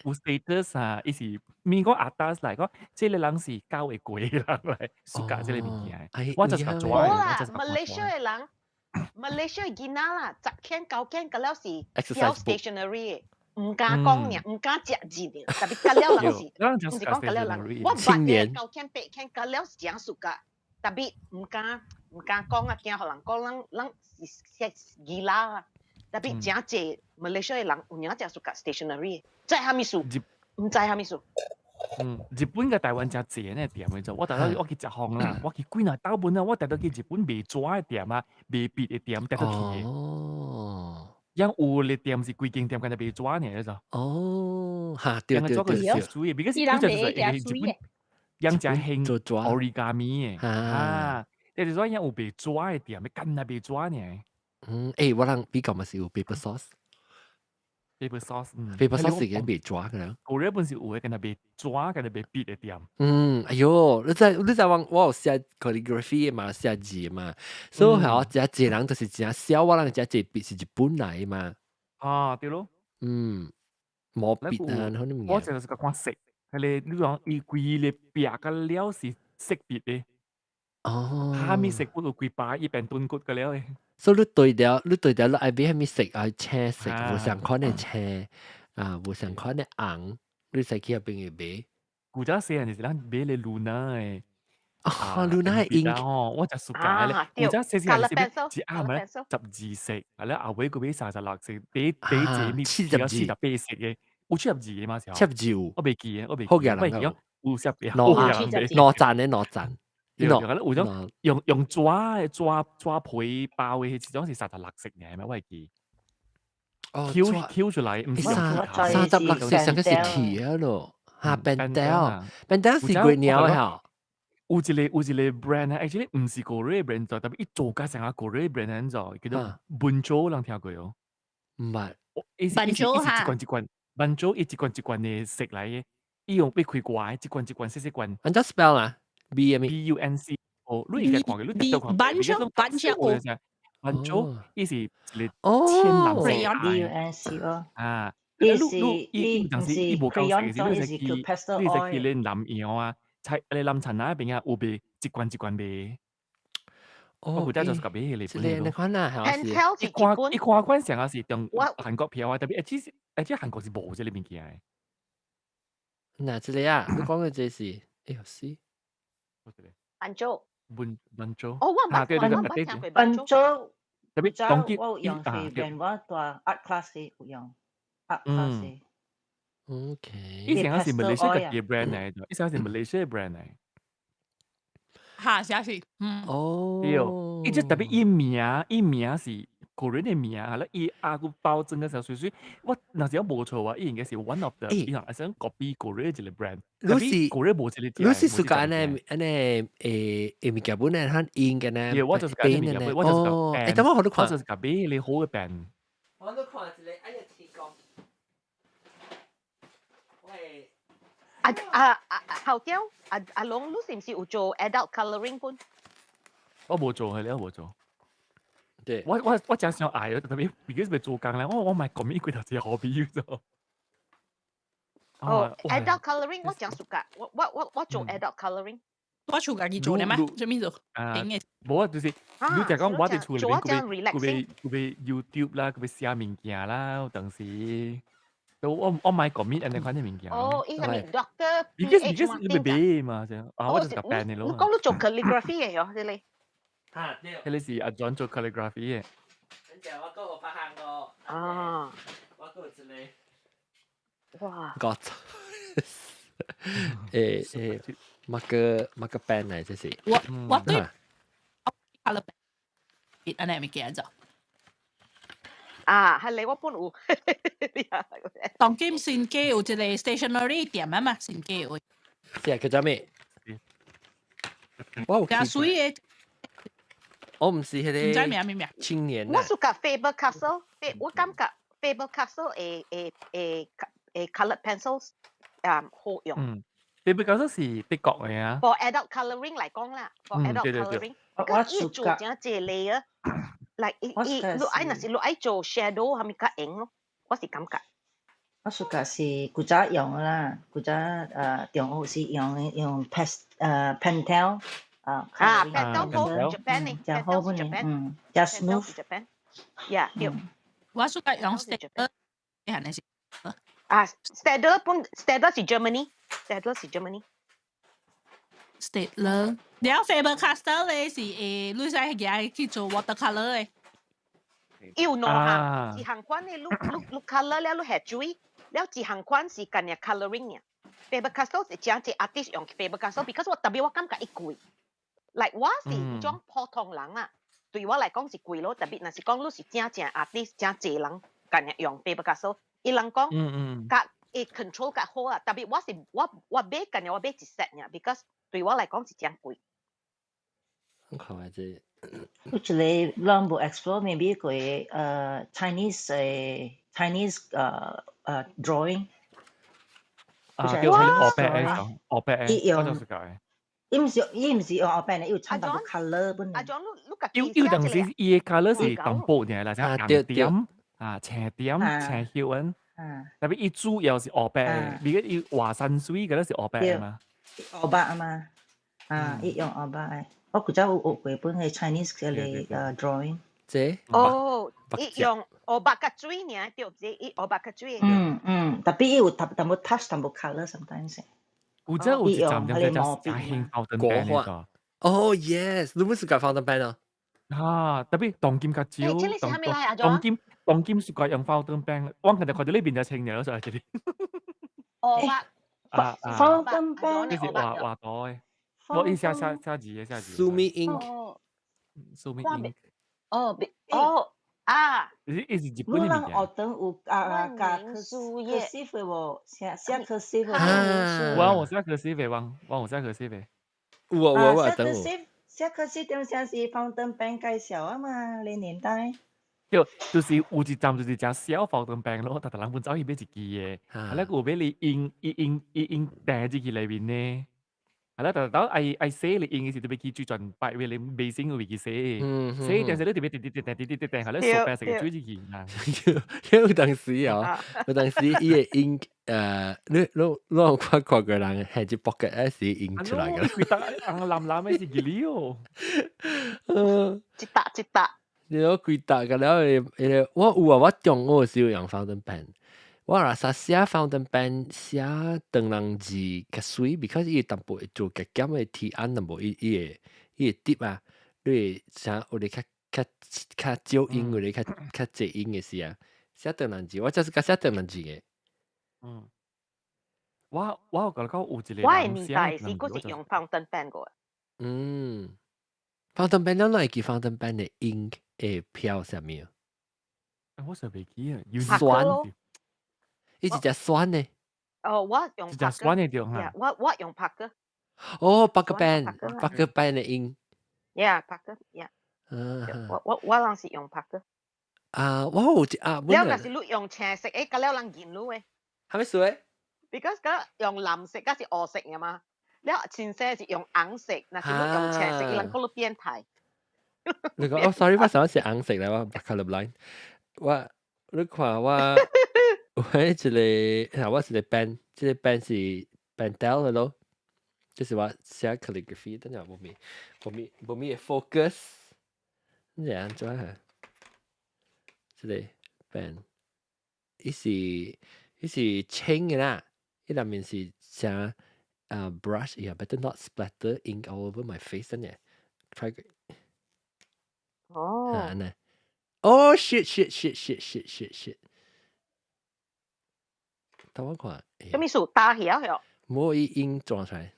有 status 啊，伊是免講 atas 來講，這個人是教會過的人來 suka 這個物件。我就是較無啦，Malaysia 的人，Malaysia 的囡仔啦，10間9間個了是銷 stationery 的。毋敢講爾，毋敢食字爾，特別甲了人是，毋是講甲了人，我捌的9間8間甲了是誠 suka，特別毋敢講啊，驚予人講咱咱是是囡仔啊。特別誠濟馬來西亞人有影誠 suka stationery，知啥物事？毋知啥物事。嗯，日本佮台灣誠濟呢店的，我逐擺我去食風啦，我去幾若兜本啊，我逐擺去日本賣紙的店啊，賣筆的店，逐擺去的。哦。樣有的店是規間店，干焦賣紙爾咋？哦，哈，對對對對。水的，because 就是日本，樣誠興 origami 的，啊，就是說樣有賣紙的店，干焦賣紙爾。嗯，欸，我人比較嘛是有 paper sauce。 paper sauce，嗯，paper sauce 是嘅袂抓嘅啦。個日本是有嘅，跟佢袂抓，跟佢袂筆的店。嗯，哎喲，你知我有寫 calligraphy 嘛，寫字嘛，所以係我真濟人就是真痟，我人真濟筆是日本來嘛。啊，對咯。嗯，毛筆啊，可能我就是個看色，係你講伊規個壁個料是色筆的。哦。蝦米色骨有幾把一邊燉骨個了的。所以你對掉，你愛買蝦米色啊？青色，無相款的青，啊，無相款的紅，你使去遐邊去買。古早細漢就是咱買咧 Luna 的。啊，Luna 的 ink 吼，我就 suka 咧。古早細細漢是一盒咧12色，啊咧後尾閣買36色，第第一個72， 48色的，有72個嗎？七十二有。我袂記得，我袂好嘅記得，有十二，兩盞的兩盞。對，有種用紙的紙皮包的，這種是36色嘅，係咪？我會記。哦，挑出來，毋是36色，上個是鐵咯，哈，Pentel，Pentel 是幾鳥嚇？有一個 brand actually 毋是 Korea brand 做，特別伊做甲成個 Korea brand 按怎，叫做 Buncho，人聽過哦？毋捌。 Buncho 一罐一罐，Buncho 伊一罐一罐的色來的，伊用筆開掛，一罐一罐細細罐。按怎 spell 啊？B 咩？B U N C 哦，你應該看過，你特別看過。 Buncho Buncho ，Buncho 伊是一個淺藍色。B U N C 哦。啊，伊是伊伊，但是伊無夠色，你是去你是去咧南洋啊，菜咧南田那邊啊，有賣一罐一罐賣。哦，我古就是個買迄個。這個你看啊，係一看一看款上啊是中韓國票啊，特別其實而且韓國是無這個物件的。嗱，這個啊，你講的這是，哎呦死！ Buncho。 Buncho。哦，我毋捌，我毋捌聽過 Buncho。特別當我有用是連我蹛 art class 有用 art class。 OK。以前是馬來西亞嘅 brand 嚟，以前是馬來西亞 brand 嚟。嚇，是是，嗯。哦。對，伊這特別伊名是個人的名，啊，伊阿個包裝嘅時候，所以我若是無錯啊，伊應該是 one of the，伊係想 copy 個人一個 brand。你是個人無這個，你是 suka 按呢按呢誒物件本來較硬嘅呢？我就是揀物件本，我就是哦，欸，等我好你看，我就是揀買你好嘅 pen。我都看一個，哎呀，天公。喂。啊啊啊！後雕阿阿龍，你是毋是有做 adult colouring 本？我無做，係你我無做。對，我真想愛，特別 because 欲做工咧，我莫講伊規頭一個 hobby 做。哦，adult colouring 我真 suka，我做 adult colouring。我厝家己做的咩？做咩做？啊，無啊，就是你就講我佇厝裏邊，佢欲 YouTube 啦，佢欲寫物件啦，有當時。我莫講按呢款的物件。哦，伊係咪 Doctor Because 你欲買嘛，就啊，我就是共 pen 的咯。你講你做 calligraphy 的喲，這裡。嚇對。彼個是阿 John 做 calligraphy 的。等陣我閣有發行個。啊。我閣有一個。哇。 Got。欸欸，乜個 pen 嚟？這是。我對。colour pen 按呢物件做。啊，係你我本有。當今新界有一個 stationery 店啊嘛，新界有。是啊，叫做咩？我有。加水的。我毋是彼個。毋知名咩名。青年。我 suka Faber Castell，我感覺 Faber Castell 會 colored pencils 啊好用。嗯，Faber Castell 是德國的啊。 For adult colouring 來講啦，for adult colouring，我伊做真濟類啊。來，伊伊你愛若是你愛做 shadow，係咪較用咯？我是感覺。我 suka 是古早用的啦，古早中學是用 Pentel 啊。啊，Pentel 好 Japan 呢？真好本呢，嗯，真 smooth。 Yeah，對。我 suka 用 Staedtler，係咪是？啊，Staedtler 本 Staedtler 是 Germany，Staedtler 是 Germany。 Staedtler，了 Faber Castell 咧是會，你使舉去做 watercolor 的。有兩項，一項款的，你 colour 了，你下水，了一項款是干爾 colouring 爾。Faber Castell 是真濟 artist 用 Faber Castell，because 我特別我感覺伊貴。like 我是一種普通人啊，對我來講是貴咯。特別若是講你是真正 artist，真濟人干爾用 Faber Castell，伊人講較會 control 較好啊。特別我是我買干爾我買一 set 爾，because 對我來講是真貴。我看下這。有一個攏無 explore maybe 過Chinese 誒 Chinese drawing。啊，叫佢黑白嘅，黑白嘅，我就是解。伊毋是用黑白的，伊有摻淡薄 colour 本。阿 John，你有有當時伊的 colour 是淡薄爾啦，像紅點啊、青點、青葉咁。特別伊主要是黑白的，如果伊畫山水嗰啲是黑白的嘛。黑白啊嘛，啊，伊用黑白的。我古早有學過本係 Chinese 嘅drawing。這哦，伊用黑白佮水爾，對，這伊黑白佮水。嗯嗯，特別伊有淡淡薄 touch 淡薄 colour sometimes。有這有一站就叫嘉興 fountain 國畫。哦，yes，你們是講 fountain pen 啊？啊，特別當今較少，當今當今是講用 fountain pen，我今日看到呢邊就清咗，所以這裡。黑白。啊啊，fountain pen，這是畫畫圖的，我伊寫寫寫字的寫字。 Sumi ink。 Sumi ink。哦，哦啊！伊是日本的物件。學堂有啊啊教 cursive 的無？寫寫 cursive 的無？我有寫 cursive 的，我有寫 cursive 的。有啊有啊，寫 cursive 寫 cursive 點寫是 fountain pen 介紹啊嘛，你年代。對，就是有一站就是誠小 fountain pen 咯，逐逐人本走去買一支的，啊，咧有買你用伊用伊用訂入去內面呢。係啦，逐逐愛愛洗你用的時特別去水泉擺位你衛生位去洗，洗定時你特別滴滴滴滴滴滴滴，係咧熟白色嘅水入去。有當時哦，有當時伊個 ink 你有看看過人係一 pocket 是 ink 出來嘅。規搭紅藍藍的是吉利哦。一沓一沓。你攞規沓個了，我有啊，我中學時有用 fountain pen。我若說寫 fountain pen 寫長人字較媠，because 伊淡薄會做加減的提按淡薄伊會滴啊，你會啥有咧較較較少用，有咧較較濟用的時啊，寫長人字，我就是較寫長人字的。嗯，我有感覺有一個我的年代是閣是用 fountain pen 過。嗯，fountain pen 咱會記 fountain pen 的 ink 會飄啥物？我實袂記啊，酸。伊一隻酸的。哦，我用一隻酸的對哈。我用 Parker。哦，Parker pen，Parker pen 的 ink。 Yeah，Parker，yeah。我人是用 Parker。啊，我有一啊，了若是你用青色，誒，佮了人認你的。啥物事的？Because 佮用藍色，佮是烏色的嘛。了青色是用紅色，若是你用青色，伊人講你變態。你講哦，sorry，我想是紅色來，我 color blind。我你看我。我一個，我一個 pen，這個 pen 是 Pentel 的咯，就是我寫 calligraphy，等下無咪無咪無咪 focus，你是按怎啊？這個 pen，伊是青的啦，伊內面是寫啊 brush，yeah better not splatter ink all over my face 呢，try 個，哦，啊呢，哦 shit shit shit shit shit shit shit。等我看。啥物事打起啊？無伊 ink 撞出來，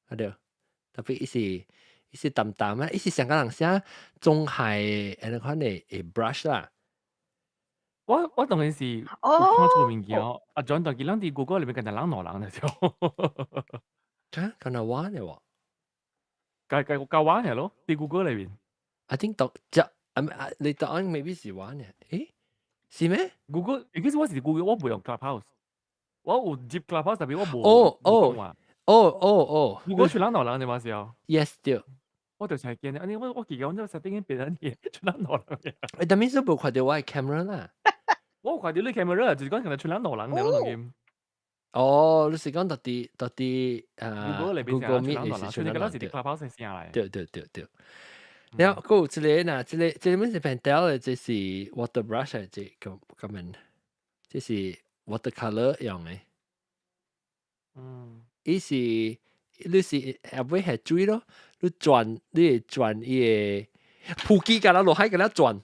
啊對，特別伊是淡淡啊，伊是上個人寫中海按呢款的 brush 啦。我當然是有看錯物件，啊，轉當佢咱佇 Google 裏面敢若人兩人就。啊，敢若我呢喎？計計夠玩嘅咯，佇 Google 裏面。 I think 當只啊啊，你答案 maybe 是我呢？誒，是咩？Google，其實我是 Google，我袂用 Clubhouse。我有入 Clubhouse，特別我無哦哦哦哦哦，Google 出人兩人的嘛是哦。 Yes 對。我就是係見，啊！我記得我這設定別人嘢出人兩人。誒，但係是無看到我的 camera 啦。我有看到你 camera，就是講可能出人兩人的咯，當哦，你是講到底到底啊？Google 裏邊 Google Meet 是出人兩人，Clubhouse 聲來。對對對對。然後閣有一個若，這個物是 Pentel 的，這是 water brush 這咁咁樣，這是 watercolor 用的。伊是你是後尾係水咯，你轉你會轉伊個普及甲咱落海共咱轉。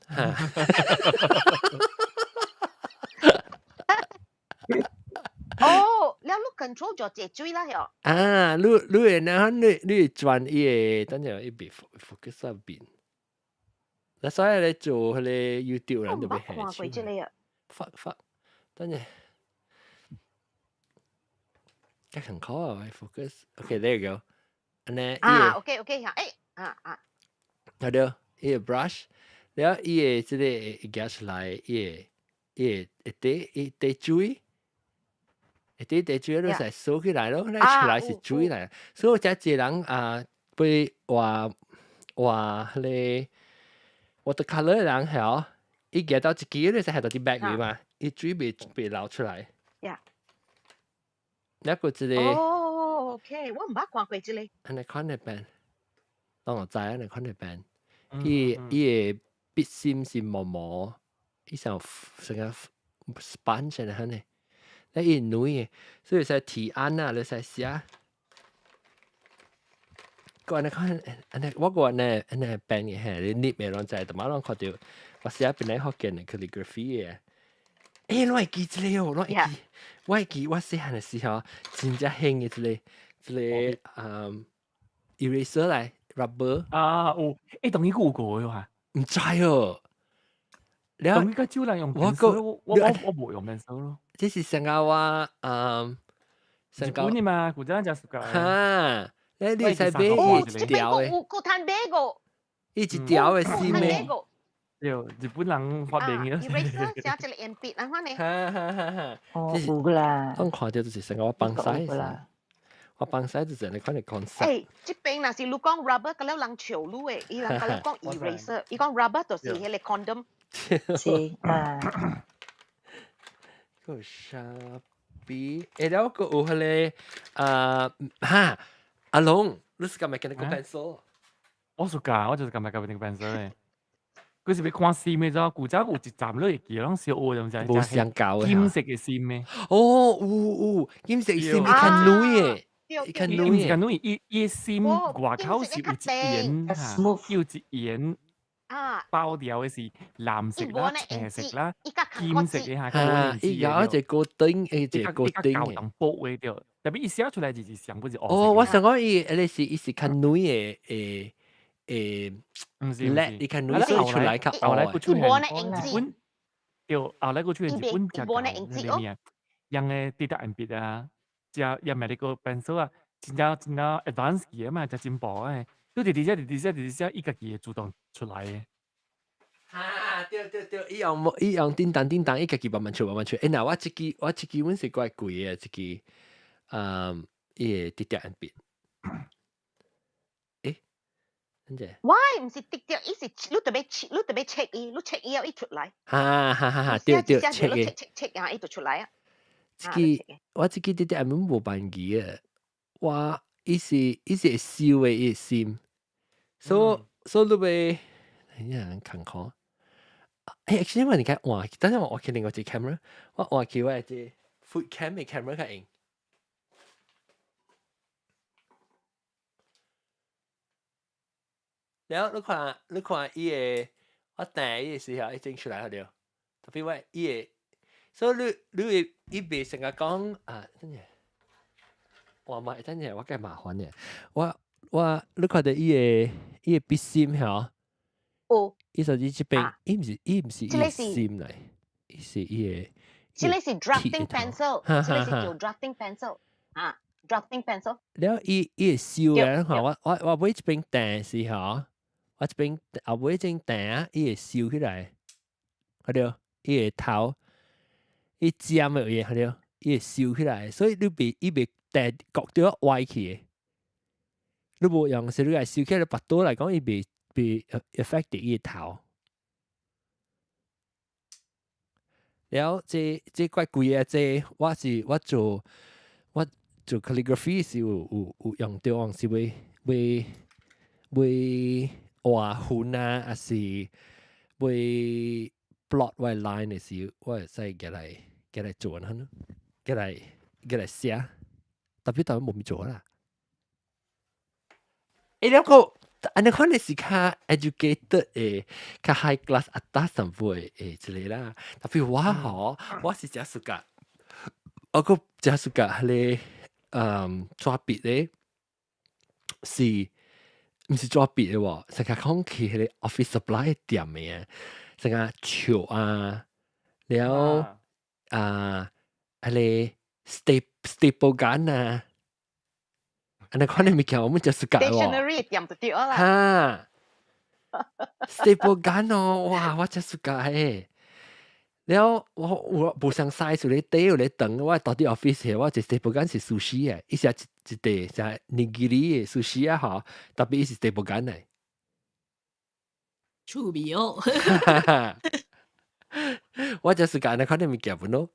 哦，了你 control 就這水啦喲。啊，你會那你會轉伊個，等陣伊袂 focus 喺邊。那所以你做彼個 YouTube 人就欲看過這個啊。 fuck fuck，等陣。較艱苦啊，focus。OK，there you go。按呢。啊，OK OK 嚇，誒，啊啊。係對，伊個 brush，了伊個這個會夾出來，伊個會滴伊滴水，會滴滴水，你使掃起來咯，你出來是水來。所以這一個人啊，被畫畫彼個 watercolor 的人係伊夾到一支，你使係到啲 bag 裡嘛，伊水袂袂流出來。一個這個。哦，OK，我毋捌看過這個。按呢款的 pen，當我知按呢款的 pen，伊伊個筆芯是毛毛，伊像成個 sponge 按呢，那伊軟的，所以使提案啊，你使寫。個按呢款，按呢我個按呢按呢 pen 嘅係，你捏嘅攏知，逐擺攏看到我寫本來福建的 calligraphy 嘅。欸，我會記這個哦，我會記，我會記我細漢的時候，真正興的這個這個嗯 eraser 來 rubber 啊，有，欸，當伊有過的話，毋知哦。當伊較少人用 pencil，我我我無用 pencil 咯。這是上個我嗯，日本的嘛，古早食暑假。哈，你你使買一條的，有有通買個，伊一條的絲咩？對，日本人發明嘅。 eraser 寫一個鉛筆，按款呢？哈哈哈哈！哦，有啦。當看到就是成個我放屎，我放屎就是你看你 concept。欸，這邊若是你講 rubber，個了人笑你的，伊人共你講 eraser，伊講 rubber 就是彼個 condom。是啊。個 Sharpie，欸，了個有彼個啊哈，阿龍，你是敢買個 pencil？我暑假我就是敢買個 pencil 的。佢是欲看線的咋？古早有一站你會記，攏小學就知。無相交的。金色的線的。哦，有有金色線，伊較軟的，伊較軟的。伊較軟，伊伊線外口是有一沿，有一沿包掉的是藍色啦、青色啦、金色的哈。伊有一個高頂，一個高頂的。厚薄的對，特別伊寫出來就是上不是。哦，我想講伊，彼是伊是較軟的，誒。誒，叻，你看女生出來較後來閣出現日本，對，後來閣出現日本較高那個咩，用的滴答鉛筆啊，加用的那個 pencil 啊，真正真正 advanced 嘅嘛，真進步的，都直直寫直直寫直直寫，伊家己會自動出來的。哈，對對對，伊用伊用叮當叮當，伊家己慢慢出慢慢出。欸，若我這支我這支阮是怪貴的，這支，嗯，伊個滴答鉛筆。喂，毋是直接，伊是你特別你特別切伊，你切伊後伊出來。哈哈哈哈，對對，切的。切切切啊，伊就出來啊。這支我這支直直暗無辦記的，我伊是伊是會收的，伊會心。所以所以你欲，哎呀，看看。欸，actually 我應該換，等下我換去另外一個 camera，我換去我的這 food cam 的 camera 較用。了，你看，你看伊個，我訂伊個時候，伊整出來了，特別我伊個，所以你你會伊袂成日講啊，真嘅，我嘛真嘅，我計麻煩嘅，我我你看到伊個伊個筆芯吼，有，伊就是這邊，伊毋是伊毋是伊個芯來，伊是伊個，這個是 drafting pencil，這個是叫 drafting pencil，啊。drafting pencil。了，伊伊會收嘅，看我我我尾這邊訂時候，我這邊後尾這邊訂啊，伊會收起來，看到？伊會頭，伊尖的位，看到？伊會收起來，所以你袂伊袂訂角度歪去的。你無用是你來收起來，腹肚來講，伊袂袂 affect 伊的頭。了，這這怪貴啊！這我是我做我。做 calligraphy 是有有有用到，往是欲欲欲畫痕啊，還是欲 plot 我 line 的時，我會使舉來舉來做呢，舉來舉來寫，特別特別無咪做啦。欸，了個按呢款的是較 educated 的，較 high class 阿達淡薄的的一個啦。特別我吼，我是誠 suka，我閣誠 suka 彼個嗯紙筆咧，是毋是紙筆的喎？成日講去彼個 office supply 店的，成個笑啊，了啊，彼個 staple gun 啊。按呢款的物件，我們誠 suka 喎。 Stationery 店就對啦。哈， Staple gun 哦，哇！我真 suka 了我無相 size 咧，底有咧長，我到佇 office 我一 staple gun 是 sushi 嘅，伊是一一塊是 nigiri 嘅 sushi 啊吼，特別伊是 staple gun 嚟。趣味哦。我就是講你看啲物件本咯。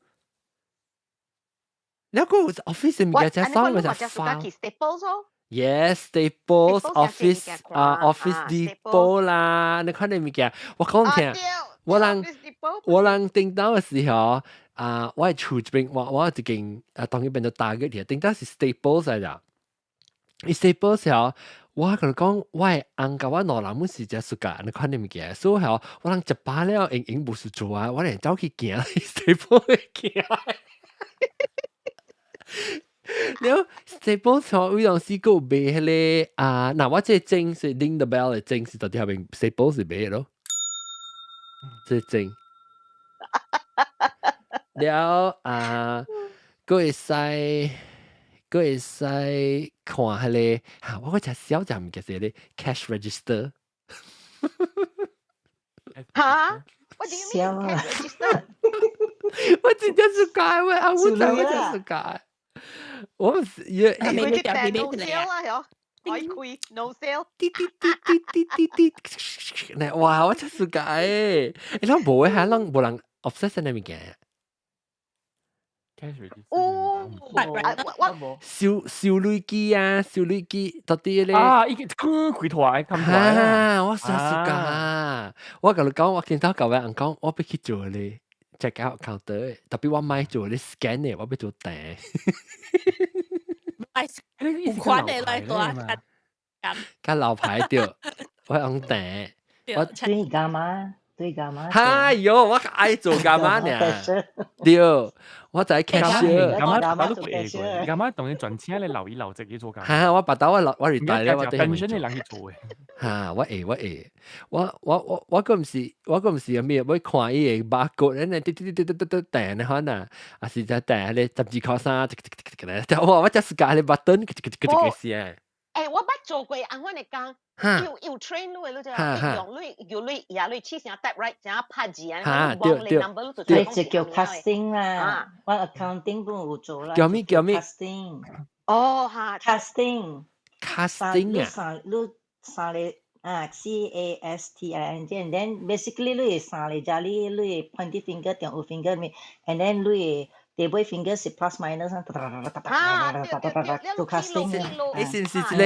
你個 office 物件真爽，咪就發。 Staples 哦。 Yes, Staples Office 啊，Office Depot 啦，你看啲物件，我講聽，我人頂到嘅時候啊，我係厝這邊，我一間啊，當然變做大嘅啲，頂到是 Staples 嚟咋。伊 Staples 時候，我同你講，我係翁佮我老人們是只 suka 你看啲物件，所以吼，我人食飽了，閒閒無事做啊，我連走去行 Staples 行。了 Staples 吼，有當時閣有賣彼個啊，嗱我這個鐘是 Ring the Bell 的鐘是到佇遐邊 Staples 是賣的咯，這個鐘。了啊，閣會使，閣會使看彼個，哈，我閣食小隻物件是彼個 cash register。哈？What do you mean cash register？我真正 suka，我阿母仔我真 suka。我唔是也，你去訂 no sale 啦，嗬？可以開 no sale。滴滴滴滴滴滴滴，嗱，哇！我真 suka 誒，你攏無嘅嚇，攏無人 obsess 呢物件。 cash register。哦，我收收鐳機啊，收鐳機到底咧？啊，伊個開台，開台啊！我真 suka，我共你講，我見到舊位人講，我欲去做咧 check out counter，特別我莫做咧 scan 嘅，我欲做訂。有款的來大較老牌對，我用訂。我對幹嘛？對幹嘛？哎喲，我愛做幹嘛呢？對，我在 cashier。幹嘛都會過？幹嘛當然賺錢你留意留職去做幹？哈，我白頭我留我 retire 了，我對。本身你人去做嘅。哈，我會我會，我我閣毋是我閣毋是啥物，我看伊個 barcode，咧滴滴滴滴滴滴訂咧可能，啊是在訂彼個12塊3，哇！我就是按彼個 button，個個聲。欸，我捌做過按款的工，有有 train 你的，你知影？用你用你也你試聲 type right，怎樣拍字啊？對對對，這叫 casting 啦，我 accounting 都有做啦。叫咩叫咩？casting。哦哈，casting。 casting 啊。三你三個啊，CASTING，and then basically 你會三個遮你你會 pointing finger 中有 finger 咪，and then 你會第尾 finger 是 plus minus 做 casting。你是唔是這個？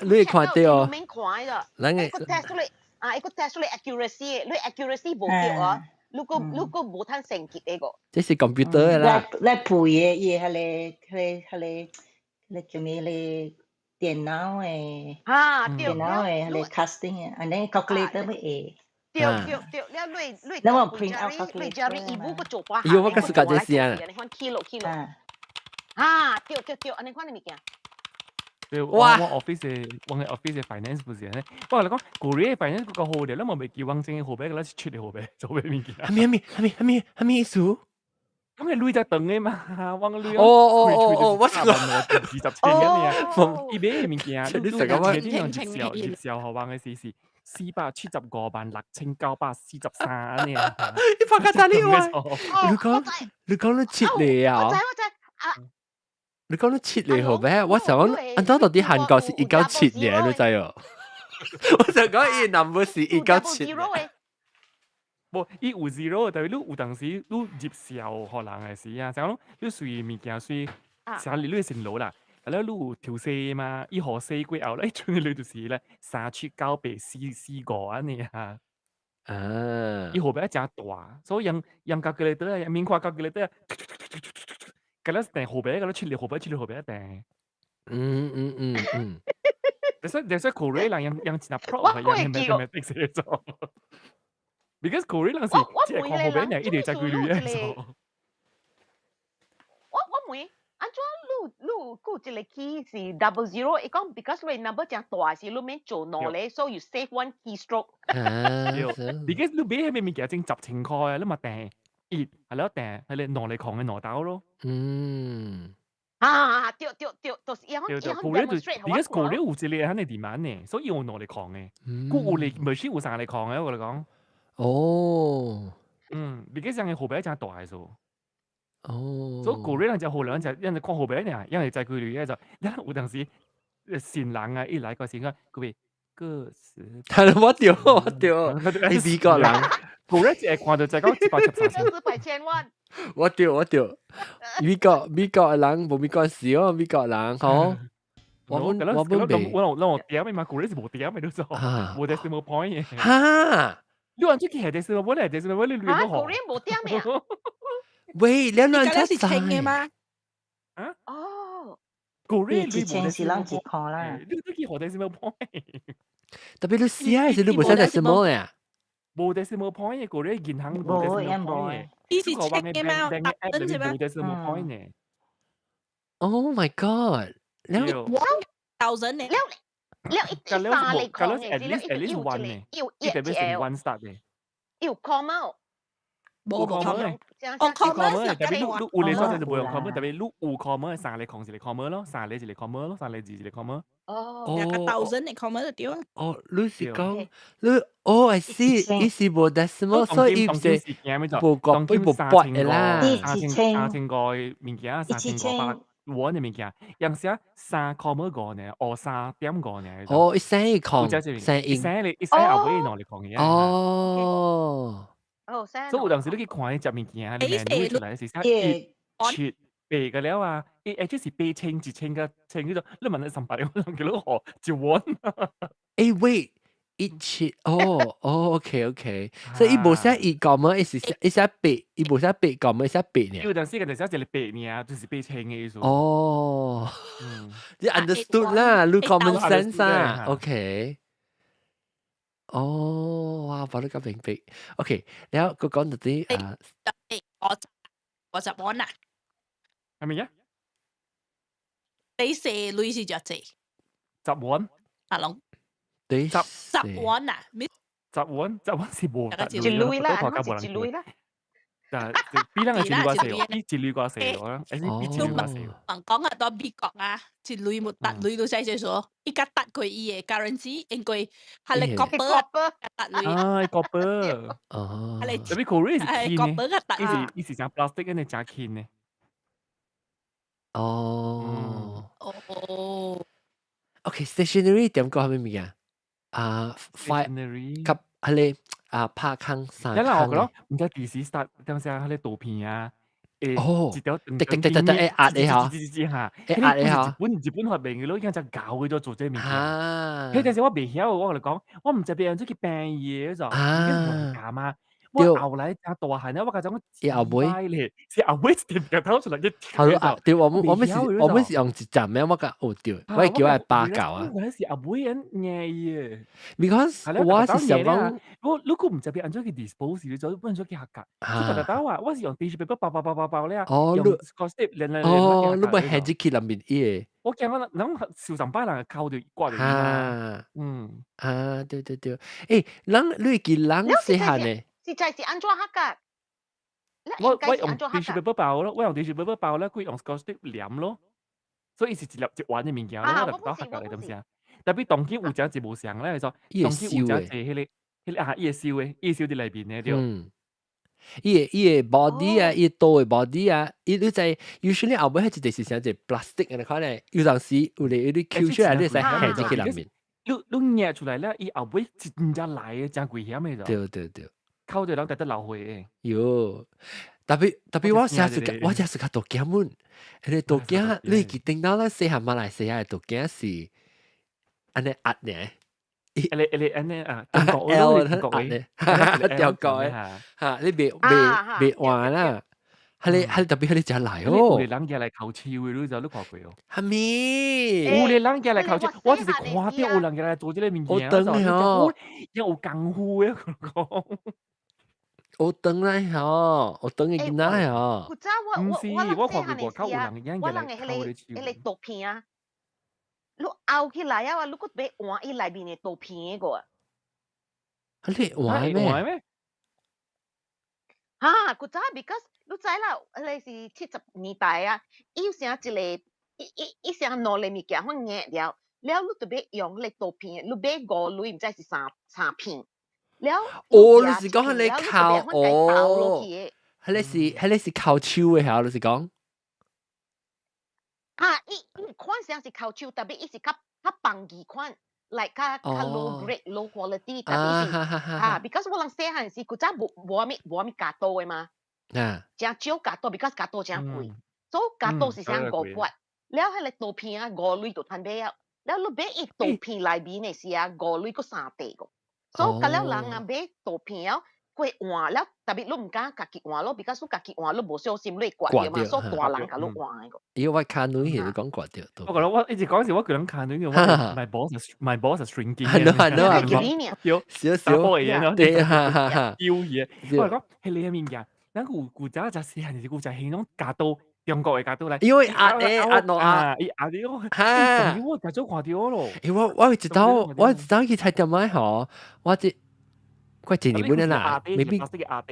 你會看到哦？免看的。咱個個 test 你啊，一個 test 你 accuracy，你 accuracy 無對啊，你個無通成績那個。這是 computer 的啦。來配的伊彼個彼個彼個，彼個叫咩咧？電腦的。啊，對。電腦的彼個 casting 的，按呢 calculator 咪會。對對對，了你你。那我 print out 你家你義務個做半項。喲，我閣 suka 這聲。你看記錄記錄。啊，對對對，按呢款的物件。對，我 office 的，我的 office 的 finance 不是按呢，我共你講，舊年 finance 閣較好啲，咱嘛袂記往前的號碼，咱是出的號碼做咩物件？啥物啥物啥物啥物啥物意思？咁係鐳在長的嘛，我個鐳哦哦哦哦，我三萬20千咁樣，伊買的物件，你成個我你用入銷予阮的時是4756943按呢。你拍個啥你話？你講你七年啊？我知我知啊。你講你七年好咩？我想講，按怎到底韓國是197年，你知哦？我想講伊 number 是197。無，伊有 zero，但是你有當時你入銷予人的時啊，像講你隨物件隨啥你你先攞啦，啊了你有調勢嘛，伊予勢過後咧，剩你就是咧3798445按呢啊。啊！伊號碼誠大，所以用用 calculator 啊，免看 calculator，佮了訂號碼，佮了出嚟號碼，出嚟號碼訂。就是 Korea 人用用真 proud 用 mathematics 做。Because Korea 人是只係看號碼，一直在規律做。我問，按怎你你有一個 key 是 double zero？伊講 because 你 number 誠大時，你免做兩個，so you save one keystroke。 Because 你買彼個物件整10千塊啊，你嘛訂一係咯訂係你兩個空的兩兜咯。啊，對對對，就是伊對對，伊 Korea 就 demonstrate 而家 Korea 有一個喺你 demand 呢，所以有兩個礦嘅，故有嚟 machine 有三個礦嘅，我嚟講。嗯，而家上個貨幣真大嘅數。所以 Korea 人就好兩隻，因為看貨幣呢，因為在佢哋就，有陣時善人啊，一來個時間，佢會個十。係我掉我掉，你美國人，Korea 只係看到就講173。個十百千萬。我掉我掉，美國人無美國事哦，美國人吼。我本未，我我點嘅嘛，Korea 是無點嘅都做，無 decimal point 嘅。哈！你話出去係 decimal point，係 decimal point，你亂都學。 Korea 無點嘅啊？喂，你亂出是稱嘅嗎？啊？哦。 Korea 一千是人一塊啦。你都去學 decimal point。特別你寫嘅時，你無寫 decimal 呀？無 decimal point 嘅，Korea 銀行無 decimal point 嘅。伊是稱嘅嗎？達分是嗎？無 decimal point 嘅。 Oh my god！了 thousand 呢？了了一三個空嘅， at least at least one 呢？有一特別是 one start 嘅。有 comma 無 comma 哦，comma 特別你你有嚟所就無用 comma，特別你有 comma 三個空一個 comma 咯，三個一個 comma 咯，三個字一個 comma。哦，兩個 thousand 嘅 comma 就對啊。哦，你是講你哦，I see，伊是無 decimal，所以伊是無個無撥的啦。3500物件，3500元的物件，用寫3.5呢，哦3.5呢。哦，一聲一空，聲一聲一聲後尾兩個空嘅。哦。哦，所以有陣時你去看伊食物件，你面出來是寫一七八個了啊，伊而且是80001000個千叫做，你問你300個，我叫你學一碗。誒，wait，一七，哦，哦，OK OK，所以伊無寫一 comma，伊是寫伊寫八，伊無寫八 comma，伊寫八呢。有陣時佢就寫一個八呢，就是8000嘅意思。哦，你 understood 啦，你 common sense 啊，OK。哦，哇，把你咁明白。OK，然後佢講到啲啊，我十安啊，係咪啊？你四類是隻字，十安。阿龍，對，十十安啊，十安十安是無一類啦，一類啦。但係比咱個一類較細，比一類較細咯，還是比一類較細。人講啊，到美國啊，一類冇達類都使做數，伊甲達過伊嘅 currency，因為係你 copper 達類。啊，copper。哦。係你特別 Korea 是輕嘅，伊是伊是誠 plastic 嘅，誠輕嘅。哦。哦。 OK，stationery 點講係咩物件？啊，stationery 及係個啊拍空三空。我講，毋知幾時 start，當時迄個圖片啊，哦，一條滴滴滴滴滴會壓的吼，嚇，會壓的吼。日本發明的咯，已經真搞去咗做這物件。彼陣時我袂曉，我共你講，我毋知欲按怎去病伊的，就教嘛。我後來誠大漢了，我甲講我後尾咧，是後尾一點點頭出來一好啊，對，我們是用一站咩？我甲學著，我會叫我爸教啊。原來是後尾人硬伊的。 Because 我是想講，我如果毋知欲按怎去 dispose，你就按怎去學教。所以大家話，我是用 tissue paper 包包包包包了，哦，用 Scotch tape 連連連。哦，你咪係入去內面伊個。我驚我人受上擺人扣著掛著。啊，嗯，啊，對對對，欸，人你會記人細漢呢？實在是按怎學㗎？我用 tissue paper 包咯，我用 tissue paper 包咧，佢用 Scotch tape 黏咯，所以伊是一粒一丸的物件咯，我就當學教的東西。特別當今有誠濟無相咧，就當今有誠濟彼個啊，伊會燒的，伊會燒佇內面的對。嗯，伊個 body 啊，伊刀的 body 啊，伊你知，usually 後尾彼一個是啥一個 plastic 的款咧，有當時有咧有啲 Q 出來，你會使下入去內面。你捏出來了，伊後尾真正來的，真危險的就。對對對。扣著人直直流血的。喲，特別我誠是較大驚滿，彼個大鏡你會記頂到咱細漢馬來西亞的大鏡是按呢壓呢？按呢啊，中國 L 中國的，中國的，哈，你袂換啦，彼個特別彼個誠來哦。有個人舉來剾手的，你知你看過哦？啥物？有個人舉來剾手，我就是看著有人舉來做這個物件，我等吼，有功夫的，我講。我等來吼，我等的囡仔吼。古早我毋是，我我看過外口有人我人的彼個圖片啊，你拗起來啊，你閣欲換伊內面的圖片個。你換咩？咩？哈，古早 because 你知啦，彼是70年代啊，伊有啥一個伊伊伊成兩個物件款硬了，了你特別用你刀片，你買五鐳，毋知是三三片。了，哦，你是講你靠哦，彼個是靠手的嚇，你是講？啊，伊伊款像是靠手，特別伊是較較放易款，like 較較 low grade low quality，特別是啊，because 我人細漢時古早無無啥物無啥物鉸刀的嘛，誠少鉸刀，because 鉸刀誠貴，所以鉸刀是啥五塊，了彼個刀片啊五鐳就趁買啊，了你買伊刀片內面的時啊五鐳閣三塊個，所以甲了人啊買刀片啊。過換了，特別你毋敢家己換咯，because 你家己換你無小心你會割著嘛，所以大人共你換的個。因為我牽女係你講割著。我覺得我一直講時，我叫人牽女，我 my balls are shrinking。係咯係咯，少少。對，哈哈哈。丟嘢，我係講係你嘅物件，咱古古早就細漢時古早係種鉸刀，中國的鉸刀來。因為壓的壓落壓，伊壓的我，嚇！我早看著咯。我一道我一道去菜店買吼，我這。快一年本啦，maybe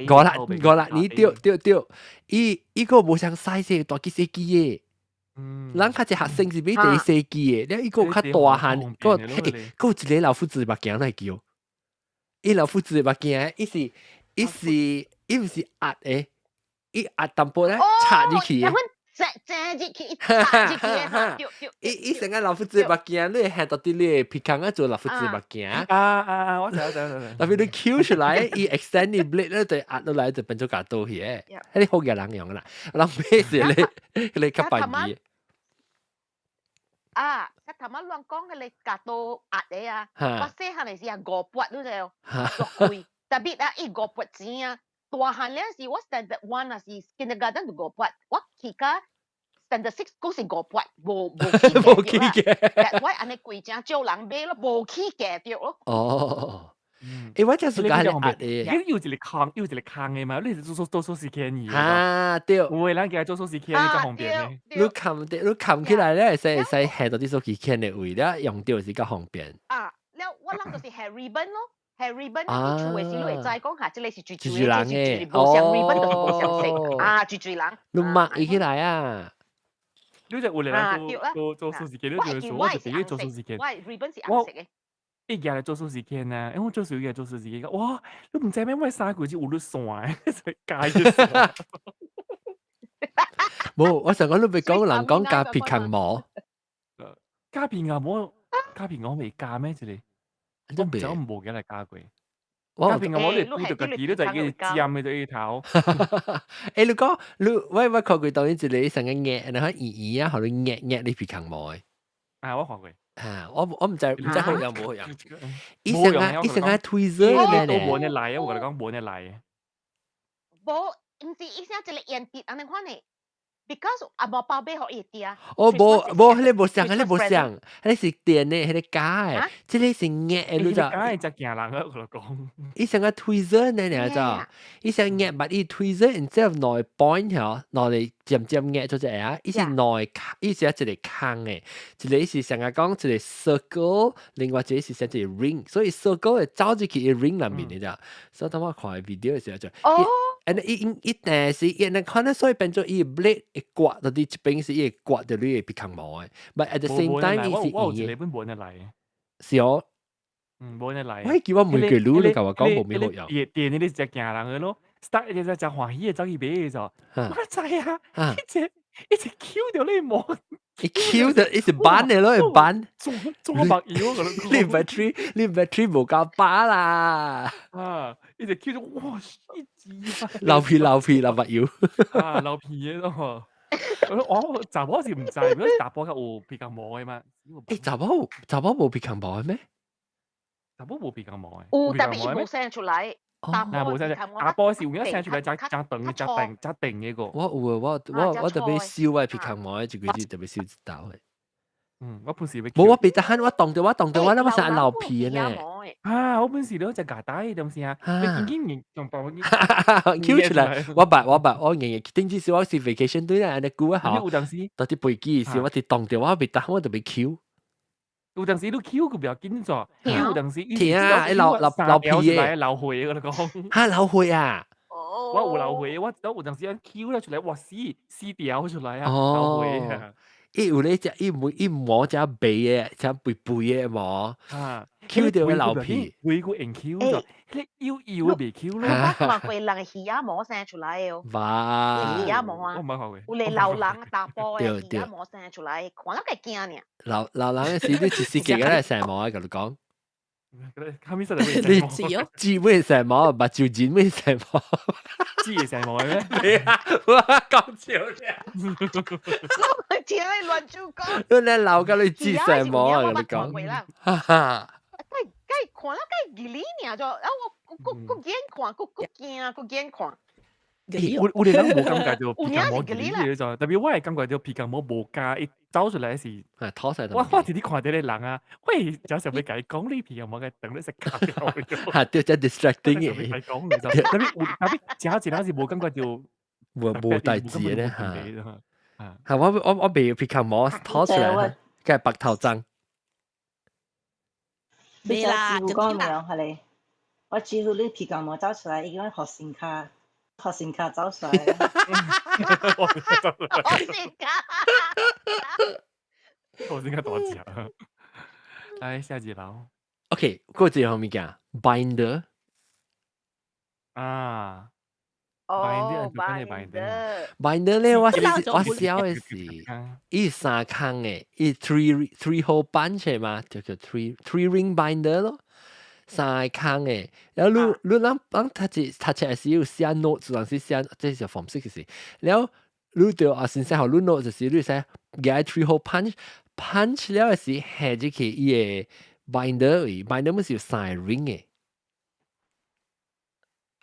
五啦五啦，你對對對，伊伊個無像 size 大幾細機的，人較濟學生是買第細機的，了伊個較大漢，個閣有一個老夫子目鏡來叫，伊老夫子目鏡，伊是伊是伊毋是壓的，伊壓淡薄咧插入去的。正正入去，插入去的，對對。伊伊成個老夫子目鏡，你會看到佇你的鼻孔啊做老夫子目鏡。啊啊啊！我知我知我知。特別你 Q 出來，伊 extend 你 blade 咧就壓落來就變做鉸刀去的。彼個好嘅人用啦，人買是你你較便宜。啊，頭仔亂講彼個鉸刀壓的啊，我細漢的時啊五八你知無？足貴，特別啊伊五八錢啊。大漢了時，我 standard one 啊是 kindergarten 就五八，我去到 standard six 閣是五八，無無無起價。 That's why 按呢貴誠少人買咯，無起價著咯。哦，欸，我就是講壓的。你有一個空，有一個空的嘛？你是做做做壽司鉗啊，對。有的人家做壽司鉗較方便的。你冚你冚起來咧，會使會使下到啲手機鉗的位，了用著是較方便。啊，了我人就是下 ribbon 咯。係 ribbon，佇厝的時，你會知講嚇，這個是水水人的，無相 ribbon 就是無相色，啊，水水人。你抹伊起來啊！你就有的人做做做壽司鉗，你就做，我就自己做壽司鉗。我 ribbon 是紅色的。伊舉來做壽司鉗啊，因為我做壽司做壽司鉗，哇！你毋知咩？我衫褲是有咧線的，加一線。無，我想講你欲講人講加鼻孔毛。加鼻孔毛，加鼻孔未加咩？這個？我唔知我無記來加過。加鼻孔毛你對著家己，你就一個尖的就一個頭。欸，你講你我我看過當一個成個壓，然後圓圓啊，予你壓壓你鼻孔毛的。啊，我看過。啊，我我毋知毋知好用無好用。伊成個伊成個 tweezer 咧，無呢來啊！我共你講無呢來。無，毋是伊聲一個鉛筆按呢款的。because 啊無包買予伊會定。哦，無無，彼個無相，彼個無相，彼個是電的，彼個膠的，這個是硬的，你知？膠的才驚人啊！我講。伊像個 tweezer 呢，你知？伊像硬，but 伊 tweezer instead of 兩個 point 嗬，兩個尖尖硬做隻啊，伊是兩個，伊是一個空的，一個是像個講一個 circle，另外一個是像一個 ring，所以 circle 會走入去 ring 內面，你知？所以當我看 video 的時候就。哦。 and 伊伊但是伊那可能所以變做伊 blade 會割到佇這邊是伊會割到你的鼻孔毛的，but at the same time 伊是圓的。我無呢來。是哦。嗯，無呢來。我記我問過你，你共我講無咩好用。電電你是驚人的咯，start 一隻真歡喜的走去買的時候，我知啊，一隻一隻 Q 到你毛。伊 Q 到伊是扳的咯，會扳。做做目油，我你 battery 你 battery 無夠把啦。啊！一直 Q 到哇！一支流皮流皮流目油。啊，流皮的咯。我查某是毋知，如果查埔較有鼻孔毛的嘛。欸，查某查某無鼻孔毛的咩？查某無鼻孔毛的。有，特別伊無生出來。那無生出來，查埔是有影生出來，才才長、才長、才長那個。我有啊，我我我特別燒我鼻孔毛的，一個月特別燒一道的。嗯，我本時無我別得閒，我凍到我凍到我，我成流皮的呢。啊，我本時都食牙帶的東西啊，你緊緊用用 Q 出來，我捌我捌，我日日頂次是我是 vacation 對啦，按呢久啊吼。有當時到佇飛機時，我佇凍到我別得閒，我特別 Q。有當時你 Q 佢比較緊咗，有當時疼啊，流流流皮的，流血我講。哈流血啊！我有流血，我我有當時 Q 了出來，哇死死掉出來啊！流血。伊有咧隻伊每伊毛只白嘅，只肥肥嘅毛，啊，抾著會流皮，會個用抾咗，你幼幼未抾咯。你捌看過人嘅魚仔毛生出來的哦？哇！魚仔毛啊！我毋捌看過。有咧老人查埔的魚仔毛生出來，看了會驚爾。老老人嘅時，你一時間個生毛啊，共你講。你姊妹生毛，目睭人妹生毛，姊會生毛的咩？我講笑咧。聽你亂做講。你咧老甲你姊生毛啊，共你講。哈哈。該該看了該吉利爾就，啊我閣閣眼看，閣閣驚，閣眼看。有有啲人無感覺著皮夾毛吉利嘅就，特別我會感覺著皮夾毛無加，伊走出來是，我直直看著個人啊，我會真想欲共伊講你皮夾毛個長咧是卡掉。哈，對，真 distracting 嘅。講就，特別有特別真一人是無感覺著無無代誌嘅咧嚇。嚇，我袂皮夾毛拖出來，梗係白頭鬃。未啦，就講未係你，我幾乎你皮夾毛走出來，伊講學生卡。學生卡走出來，學生卡，學生卡大隻。來下一樓。 OK，過一個物件，binder。啊。哦，binder。 binder 咧，我我小的是，伊三空的，伊 three hole punch 嘛，就叫 three ring binder 咯。三個空的，然後你你咱咱讀冊讀冊時有寫 notes，有時寫這是 form six 時，然後你就啊先生予你 notes 時，你使舉 three hole punch punch 了時下入去伊個 binder 位，binder 毋是有三個 ring 的。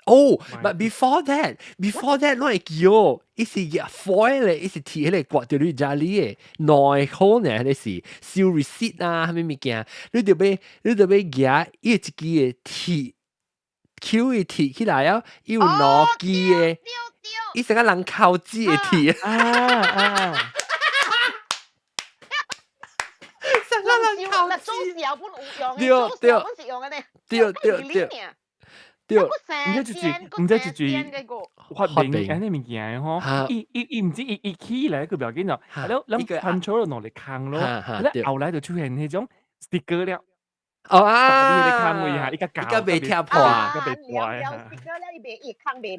哦，but before that，攏會記哦，伊是 foil 咧，伊是鐵彼個掛佇你家裡的，內好呢，彼個是收 receipt 啊，啥物物件，你著欲舉伊一支的鐵，抾伊鐵起來啊，伊有兩支的，伊成個人釦子的鐵啊啊！成個人釦子，對對對對對。對，毋知一句，毋知一句發明按呢物件吼，伊伊伊毋知伊伊起來閣不要緊咯，了咱 control 兩個空咯，了後來就出現彼種 sticker 了。哦啊，你空位哈，伊較伊較袂拆破，較袂破。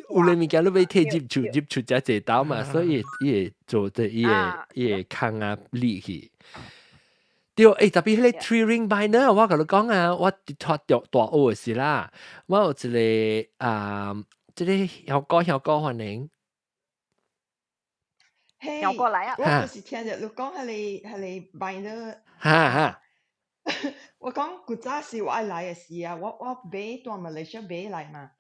有咧物件你欲摕入厝入厝才濟兜嘛，所以伊會做這伊會伊會空啊裂去。對，欸，特別彼個 three ring binder，我共你講啊，我佇讀大學的時啦，我有一個啊，這個曉哥曉哥歡迎。曉哥來啊！我就是聽著你講彼個彼個 binder。哈哈。我講古早時我愛來的時啊，我買蹛馬來西亞買來嘛。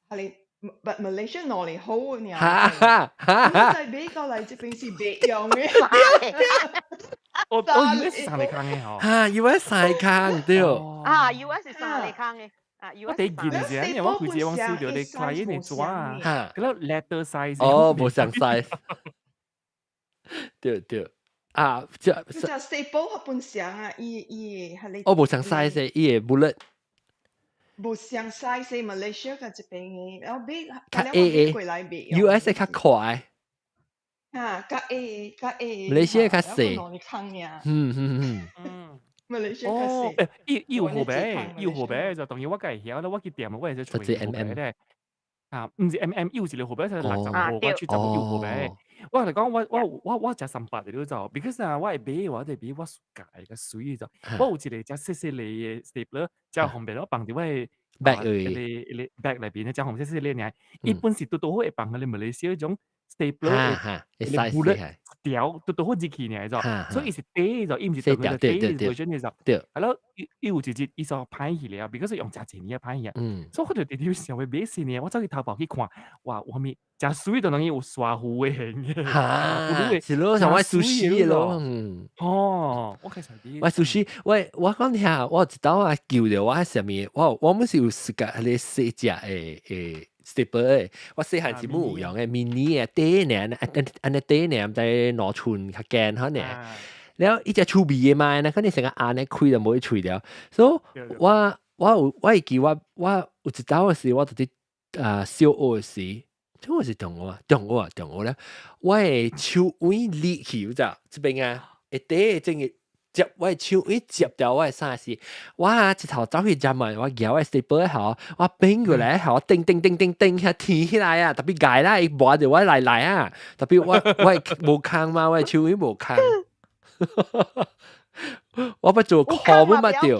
彼個 but Malaysia 兩個好爾。哈哈哈哈。我再買過來這邊是袂用的。我我 US 三個空的吼。哈，US 三個空對。啊，US 是三個空的。啊，我第一件是因為我規日往收著你 client 的紙啊，嗰個 letter size。哦，無相 size。對對。啊，這這 staple 本相啊，伊伊彼個。哦，無相 size，伊個 bullet。無相 size，馬來西亞佮這邊的，然後買，較 A A。US 較快。啊，較 A 較 A。馬來西亞較細。嗯嗯嗯。嗯。馬來西亞較細。欸，伊伊有號碼，伊有號碼就當然我家會曉啦，我去店我會使揣號碼咧。啊，毋是 MM，伊有一個號碼是60號，我70有號碼。我來講，我我我我食三百的就，because 啊，我會買我就買我喜歡較媠就。我有一個遮細細粒的 stapler，遮方便我放佇我的 bag 彼個彼個 bag 內邊，遮方便細細粒爾。伊本是拄拄好會放彼個馬來西亞彼種 stapler 的 bullet 條，拄拄好入去爾就，所以伊是短就，伊毋是長的，短的 version 的就。啊了，伊伊有一日伊煞歹去了，because 用誠濟年仔歹去啊。所以我就直直想欲買新的，我走去淘寶去看，哇，有啥物誠媠的東西有沙糊的形的，哈，是咯，像我壽司咯，嗯。哦，我開始我壽司，我我講聽，我一道啊救著我啥物，我我們是有自家彼個細隻的的 staple 的，我細漢時無有用的 mini 的短爾，按按呢短爾，毋知2寸較堅可能。了伊隻趣味的嘛，那可能成個按呢開就無去喙了，所以我我有我會記我我有一道的時，我佇啊小學的時，這我是中學啊，中學啊，中學咧，我的手腕裂去有知？這邊啊，會底正係接我的手，伊接掉我的衫時，我一頭走去接嘛，我舉我的 staple 吼，我變過來吼，叮叮叮叮叮遐天起來啊，特別𠝹啦，伊磨著我來來啊，特別我無空嘛，我的手伊無空，我欲做褲本捌著。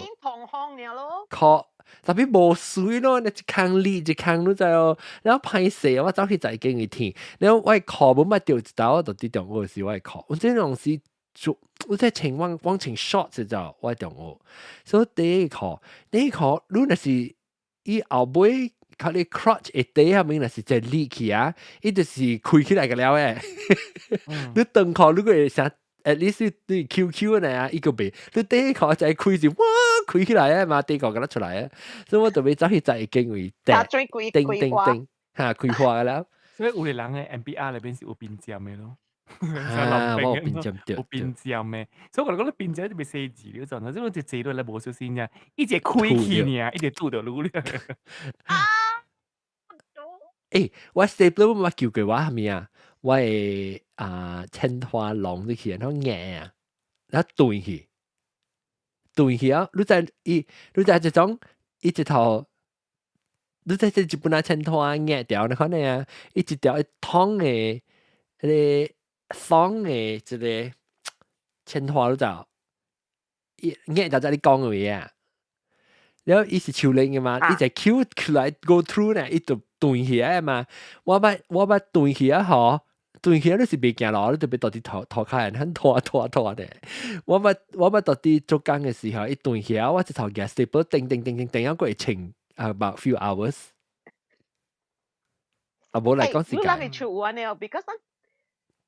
褲特別無水咯，你一空力一空你知哦，然後歹勢我走去在間去天，然後我褲本捌著一道，我就佇中學時我的褲，我這種是做，我在穿往往穿 short 就我中學，所以底褲底褲，你若是伊後尾較你 crotch 會底下面若是一裂去啊，伊就是開起來個了誒，你長褲如果會啥？at least 你 QQ 呢啊，伊個袂，你底褲就開是哇開起來啊嘛，底褲敢若出來啊，所以我特別走去在間位叮叮叮叮，嚇開花了。所以有的人的 MBR 內邊是有邊尖的咯。啊，我有邊尖對。有邊尖的，所以我講你邊尖就袂細緻了，就，這個就坐落來無小心爾，一直開起爾，一直拄著愈了。欸，我 stapler 我叫過我啥物啊？我會啊千花籠入去，然後硬啊，然後斷去，斷去啊！你知伊，你知這種伊一頭，你知這一本來千花硬掉，你看呢啊？伊一條一通的，彼個爽的這個千花你知？伊硬掉在你講的話啊，然後伊是手拎的嘛，伊就 Q 起來 go through 呢，伊就斷起來嘛。我捌斷起啊吼！斷起你是袂行路，你特別到佇塗塗跤很拖拖拖的。我捌到佇做工的時候，伊斷起啊，我一頭舉 staple 叮叮叮叮叮，還閣會穿 about few hours。啊，無來講時間。你人會出有按呢哦，because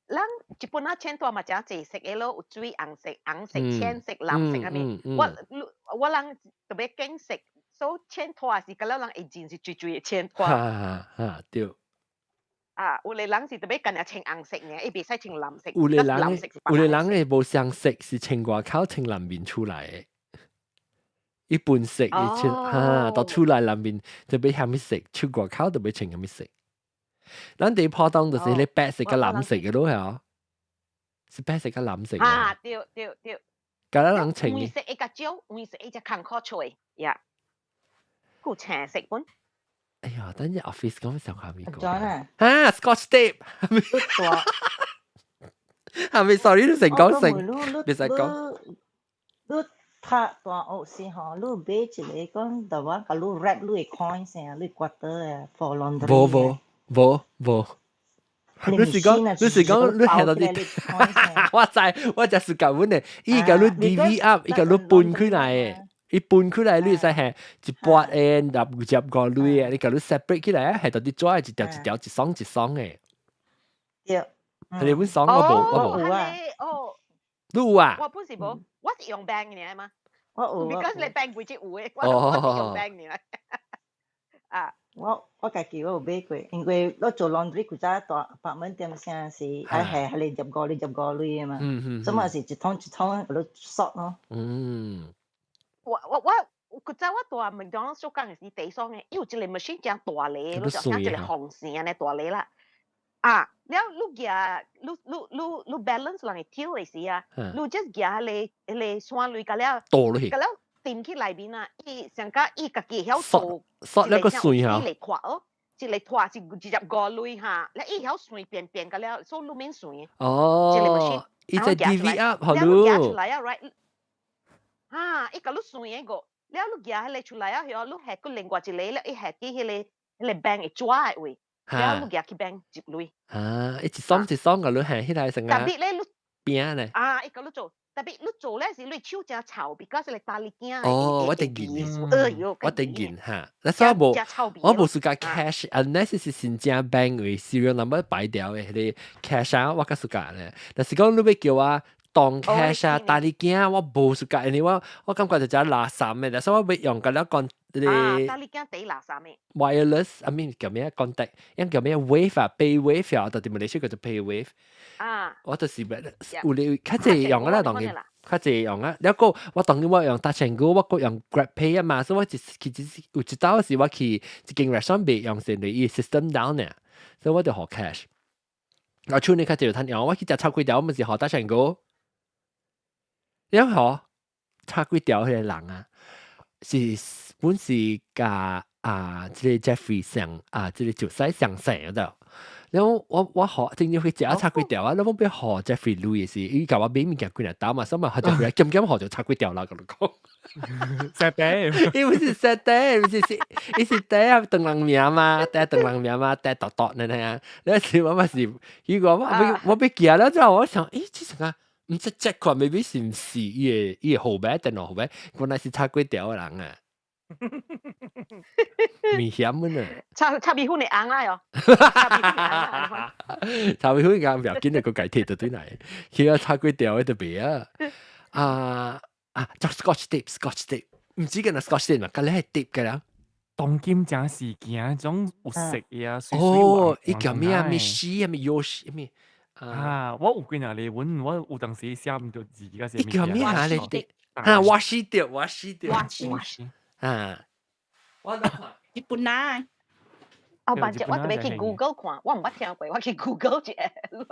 咱一般仔剪刀嘛誠濟色的咯，有水紅色、紅色、淺色、藍色啥物。我人特別揀色，所以剪刀也是甲了人會認是水水的剪刀。哈哈，對。啊，有的人是特別干焦穿紅色爾，伊袂使穿藍色。有的人，有的人會無相色，是穿外口穿內面出來的。一般色伊穿哈，到出來內面就欲啥物色，出外口就欲穿啥物色。咱佇普通就是彼白色佮藍色的咯，係是白色佮藍色。啊，對對對。佮咱人穿。黃色會較少，黃色會才艱苦揣，呀。有青色本。哎呀，等陣 office 講上下面講。啊，哈，Scotch tape。係咪？sorry，你成講成，你使講。你讀大學時吼，你買一個講，就我共你 wrap 你的 coins 啊，你 quarter 啊，for laundry。無無無無。你是講你是講你係到啲？我知，我就是講阮的，伊共你 divvy up，伊共你分開來的。伊分開來，你會使係一撥的入入五鐳的，你共你 separate 起來，係到底紙一條一條一雙一雙的。對。你本雙我無我無。哦。你有啊？我本是無，我是用 bank 爾嘛。我有。 Because 你 bank 規隻有的，我是用 bank 爾。啊。我家己我有買過，因為我做 laundry 古早大apartment 店聲是愛係係入五入五鐳的嘛，所以嘛是一桶一桶共你 sort 咯。我古早我蹛麥當勞做工的時，地爽的，伊有一個 machine 誠大个，你就像一個風扇按呢大个啦。啊，了你舉你你你你 balance 人會跳的時啊，你 just 舉彼個線鐳甲了，倒落去，甲了沉去內面啊，伊上甲伊家己曉做，索了個線哈，一個拖哦，一個拖是直接五鐳哈，了伊曉算變變甲了，所以你免算。哦，伊在 divvy up 好了，你舉出來啊，right？啊，伊共你算的個，了你舉彼個出來啊，許你下閣另外一個了，伊下佇彼個 bank 的紙的位，了你舉去 bank 入鐳。啊，伊一雙一雙共你下起來成啊。特別咧，你邊咧。啊，伊共你做。特別你做咧是你手誠臭，because 你大力鏡。哦，我得見，我得見哈。那所以無，我無 suka cash，unless 是新正 bank 為 serial number 擺掉的彼个 cash 啊，我較 suka 咧。但是講你欲叫我當 cash 啊，大力鏡我無 suka，因為我感覺就誠垃圾的，但是我欲用個了講彼個。大力鏡第垃圾的。 wireless，I mean 叫咩 contact，應叫咩 wave 啊，pay wave 啊，到佇馬來西亞叫做 pay wave。啊！我就是有咧較濟用啊啦，當然較濟用啊。了閣我當然我用 Touch 'n Go，我閣用 Grab Pay 啊嘛，所以我一去一有一道時我去一間 restaurant 袂用是因為伊 system down 呢，所以我就予 cash。我厝呢較濟有趁用，我去食炒粿條，我毋是予 Touch 'n Go。因為嗬，插幾條彼個人啊，是本是佮啊，這个 Jeffrey 上啊，這个就使上生的。然後我學正正去食插幾條啊，你講欲予 Jeffrey 鐳時，伊共我買物件幾若擔嘛，所以嘛 Jeffrey 兼兼予就插幾條啦，佮你講。石地，伊毋是石地，毋是是，伊是地啊，唐人名嘛，地唐人名嘛，地獨獨呢呢。那時我嘛是，伊講我欲寄了之後，我想，咦，這啥毋知這款 maybe 是毋是伊个號碼電話號碼，原來是插幾條的人啊。危險呢！炒炒米粉的紅啊喲，炒米粉啱唔要緊，個解鐵就對來，佢啊插幾條的就別啊。啊啊，就 Scotch tape，Scotch tape，毋止干焦 Scotch tape 嘛，佮你係 tape 嘅啦。當今正是行種有色的啊，哦，伊叫咩啊？咩西啊？咩游戲咩？啊，我有幾若例文，我有當時寫毋著字，個是。伊叫咩啊？你啲啊，washi tape，washi tape， washi 啊，我日本啊。後半隻我特別去 Google 看，我毋捌聽過，我去 Google 一下。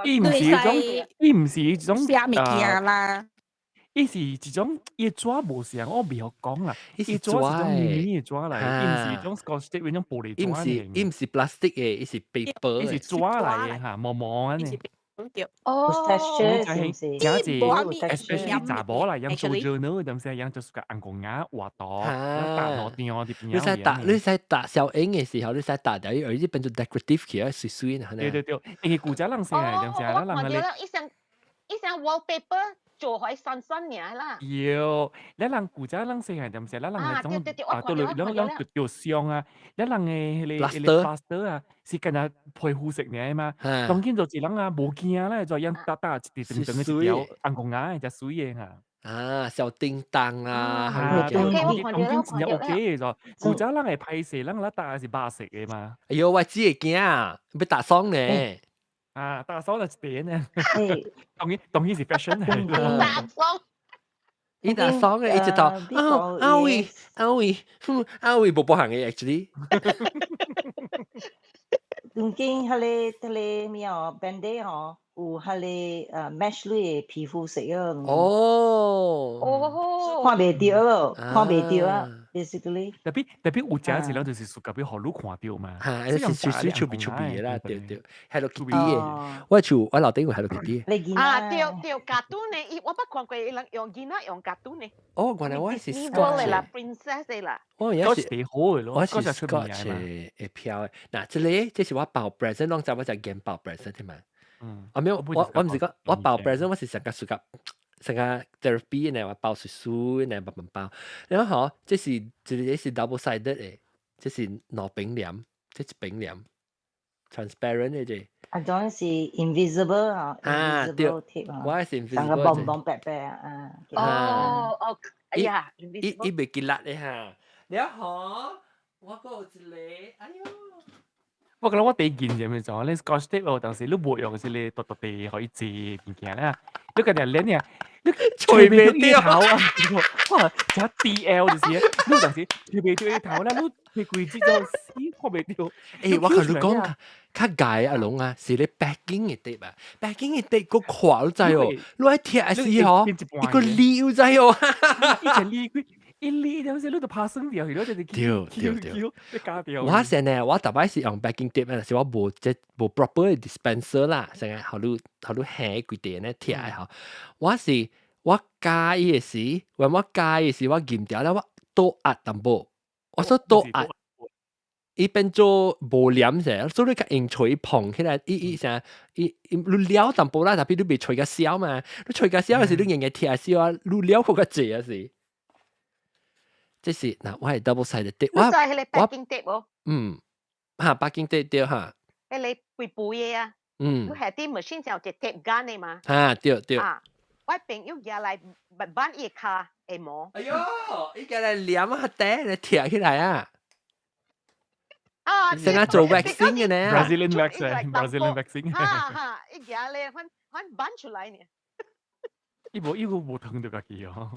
伊毋是一種，伊毋是一種寫物件啦。伊是一種，伊紙無像，我袂曉講啦。伊是紙是種綿綿的紙來，伊毋是一種 Scotch tape 嗰種玻璃紙。伊毋是 plastic 的，伊是 paper。伊是紙來的哈，毛毛按呢。哦，真係，especially 查某啦，用做 journal 點先，用就是個紅公仔畫圖，打攞電話佇邊。你使打小影的時候，你使打掉，而且變做 decorative 起來，媠媠呢。對對對，因為古早人生係點先，咱人咧。伊像 wallpaper 做開散散爾啦。有，咱人古早人生係點先，咱人嗰種啊，對對，兩兩條相啊，咱人的彼个 plaster 啊，是干焦皮膚色爾嘛。當今就是人啊，無驚咧，就用打打一條長長的一條紅公仔，誠媠的哈。啊，小叮當啊，啊，當今當今真正 OK 的就，古早人會歹勢，人咧打是白色的嘛。哎喲，我只會驚啊，欲打爽呢。啊，打爽就一點呢。當然當然是 fashion 嚟。打爽。伊打爽嘅，一直到啊阿偉阿偉阿偉無步行嘅 actually。當今彼个咩哦，Band-Aid 吼，有彼个match 你的皮膚色啊。哦。哦。看袂著咯，看袂著啊，basically。特別有食一人就是屬甲欲予你看著嘛。嚇，是媠媠出味出味的啦，對對，Hello Kitty 的，我厝我樓頂有 Hello Kitty。啊，對對，卡通呢，伊我捌看過，伊人用囡仔用卡通呢。哦，原來我是 Scotch 啦，Princess 的啦。我也是，我是 Scotch 會飄的。嗱，這个這是我包 present，攏知我就揀包 present 的嘛。嗯。啊，沒有，我毋是講我包 present，我是上個暑假。成個 therapy 呢，我包媠媠呢，慢慢包。然後嗬，這是這个是 double sided 的，這是兩邊黏，這一邊黏，transparent 的這。啊，種是 invisible 啊，invisible tape 啊，我是 invisible。個嘣嘣白白啊。哦哦，哎呀，伊袂記得的哈。你好，我閣有一个，哎喲。我覺得我第一件就咩做，你 Scotch tape 哦，當時你無用是你獨獨地可以借物件啦，你個人練呀，你吹袂掉頭啊！哇，這 DL 就是，你當時吹袂掉頭啦，你吹規支就死看袂掉。欸，我共你講，較壞阿龍啊，是咧 backing 的 tape 啊，backing 的 tape 閣垮你知哦，你愛貼時吼，一個裂你知哦，以前裂開。一裂了時，你就拍算掉，去，你就對對對。我先呢，我逐擺是用 backing tape，但是我無這無 proper dispenser 啦，成個予你予你下規地呢貼的吼。我是我加伊的時，我加伊的時，我撳掉了，我倒壓淡薄，我說倒壓，伊變做無黏者，所以你較用錘碰起來，伊伊啥，伊伊你撩淡薄啦，特別你袂錘較痟嘛，你錘較痟的時，你硬硬貼痟啊，你撩較較濟啊是。這是嗱，我係 double sided tape，我係彼个 backing tape 無？嗯，哈，backing tape 對哈。彼个肥肥的啊。嗯。你係啲 machine 就一 tape gun 的嘛？哈，對對。啊，我朋友寄來挽伊跤會毛。哎喲，伊寄來黏啊，底來貼起來啊。啊，成日做 waxing 嘅呢？Brazilian waxing，Brazilian waxing。哈哈，伊寄來反反挽出來呢。伊無伊個無疼著家己哦。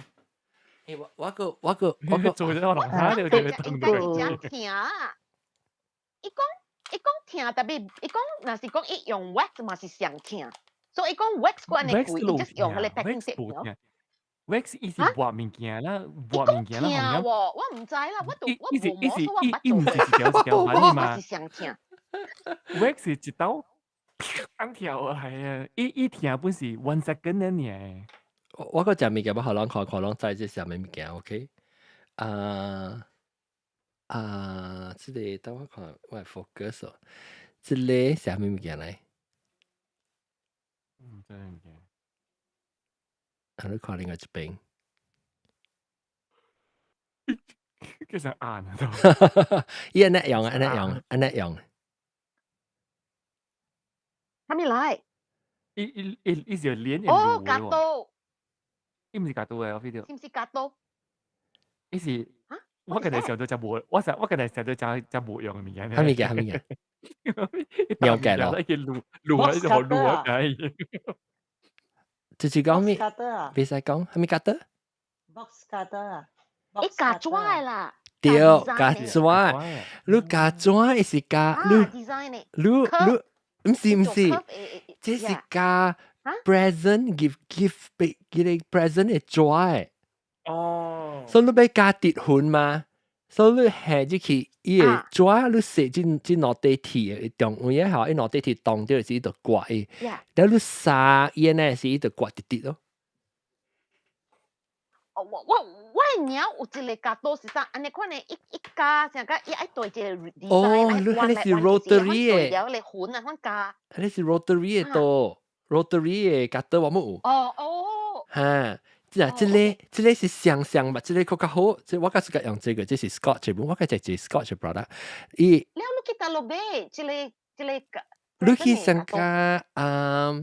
欸，我個做咗我龍蝦，你就會疼到家己。疼啊！伊講伊講疼，特別伊講，若是講伊用 wax 嘛是上疼，所以伊講 wax 關的貴，伊就是用彼个 backing tape 咯。wax 伊是抹物件啦，抹物件啦，聽喎，我毋知啦，我都我無摸，所以我伊毋是一條一條紋嘛。我是上聽。 wax 是一刀按跳落來啊！伊伊聽本是 one second 爾。我個食物件，我予人看看，攏知這是啥物物件，OK？啊啊，這個等我看，我 focus 哦。這個是啥物物件來？毋知物件。啊，你看另外一邊。叫成按啊都。伊按呢用，按呢用，按呢用。啥物來？伊伊伊伊是連哦，鉸刀。伊毋是鉸刀的，我 feel 是毋是鉸刀？伊是，我今日上到只無，我實我今日上到只只無用的物件。啥物件？啥物件？了解咯。一個滷滷啊，一個滷啊，解。就是講咩？袂使講，啥物 cutter ？Box cutter 啊。伊鉸紙的啦。對，鉸紙。你鉸紙伊是鉸，你你你，毋是毋是，這是鉸 present give give 俾佢哋 present 的紙。哦。所以你欲鉸鐵粉嘛？所以你下入去伊個紙，你踅進進兩塊鐵的中位啊，吼，伊兩塊鐵凍著時伊就割伊。然後你殺伊呢時，伊就割直直咯。哦，我我我的名有一個鉸刀是啥？按呢款的，一一鉸成個伊愛對一個 design。哦，你彼是 rotary 的。了咧粉啊，款鉸。彼是 rotary 的刀，rotary 的鉸刀我冇有。哦哦。哈。這啊，這個這個是雙雙嘛，這個較較好。這我較喜歡用這個，這是 Scotch 本，我較隻是 Scotch product。伊。了，你去佗落買這個這個？你去上家啊，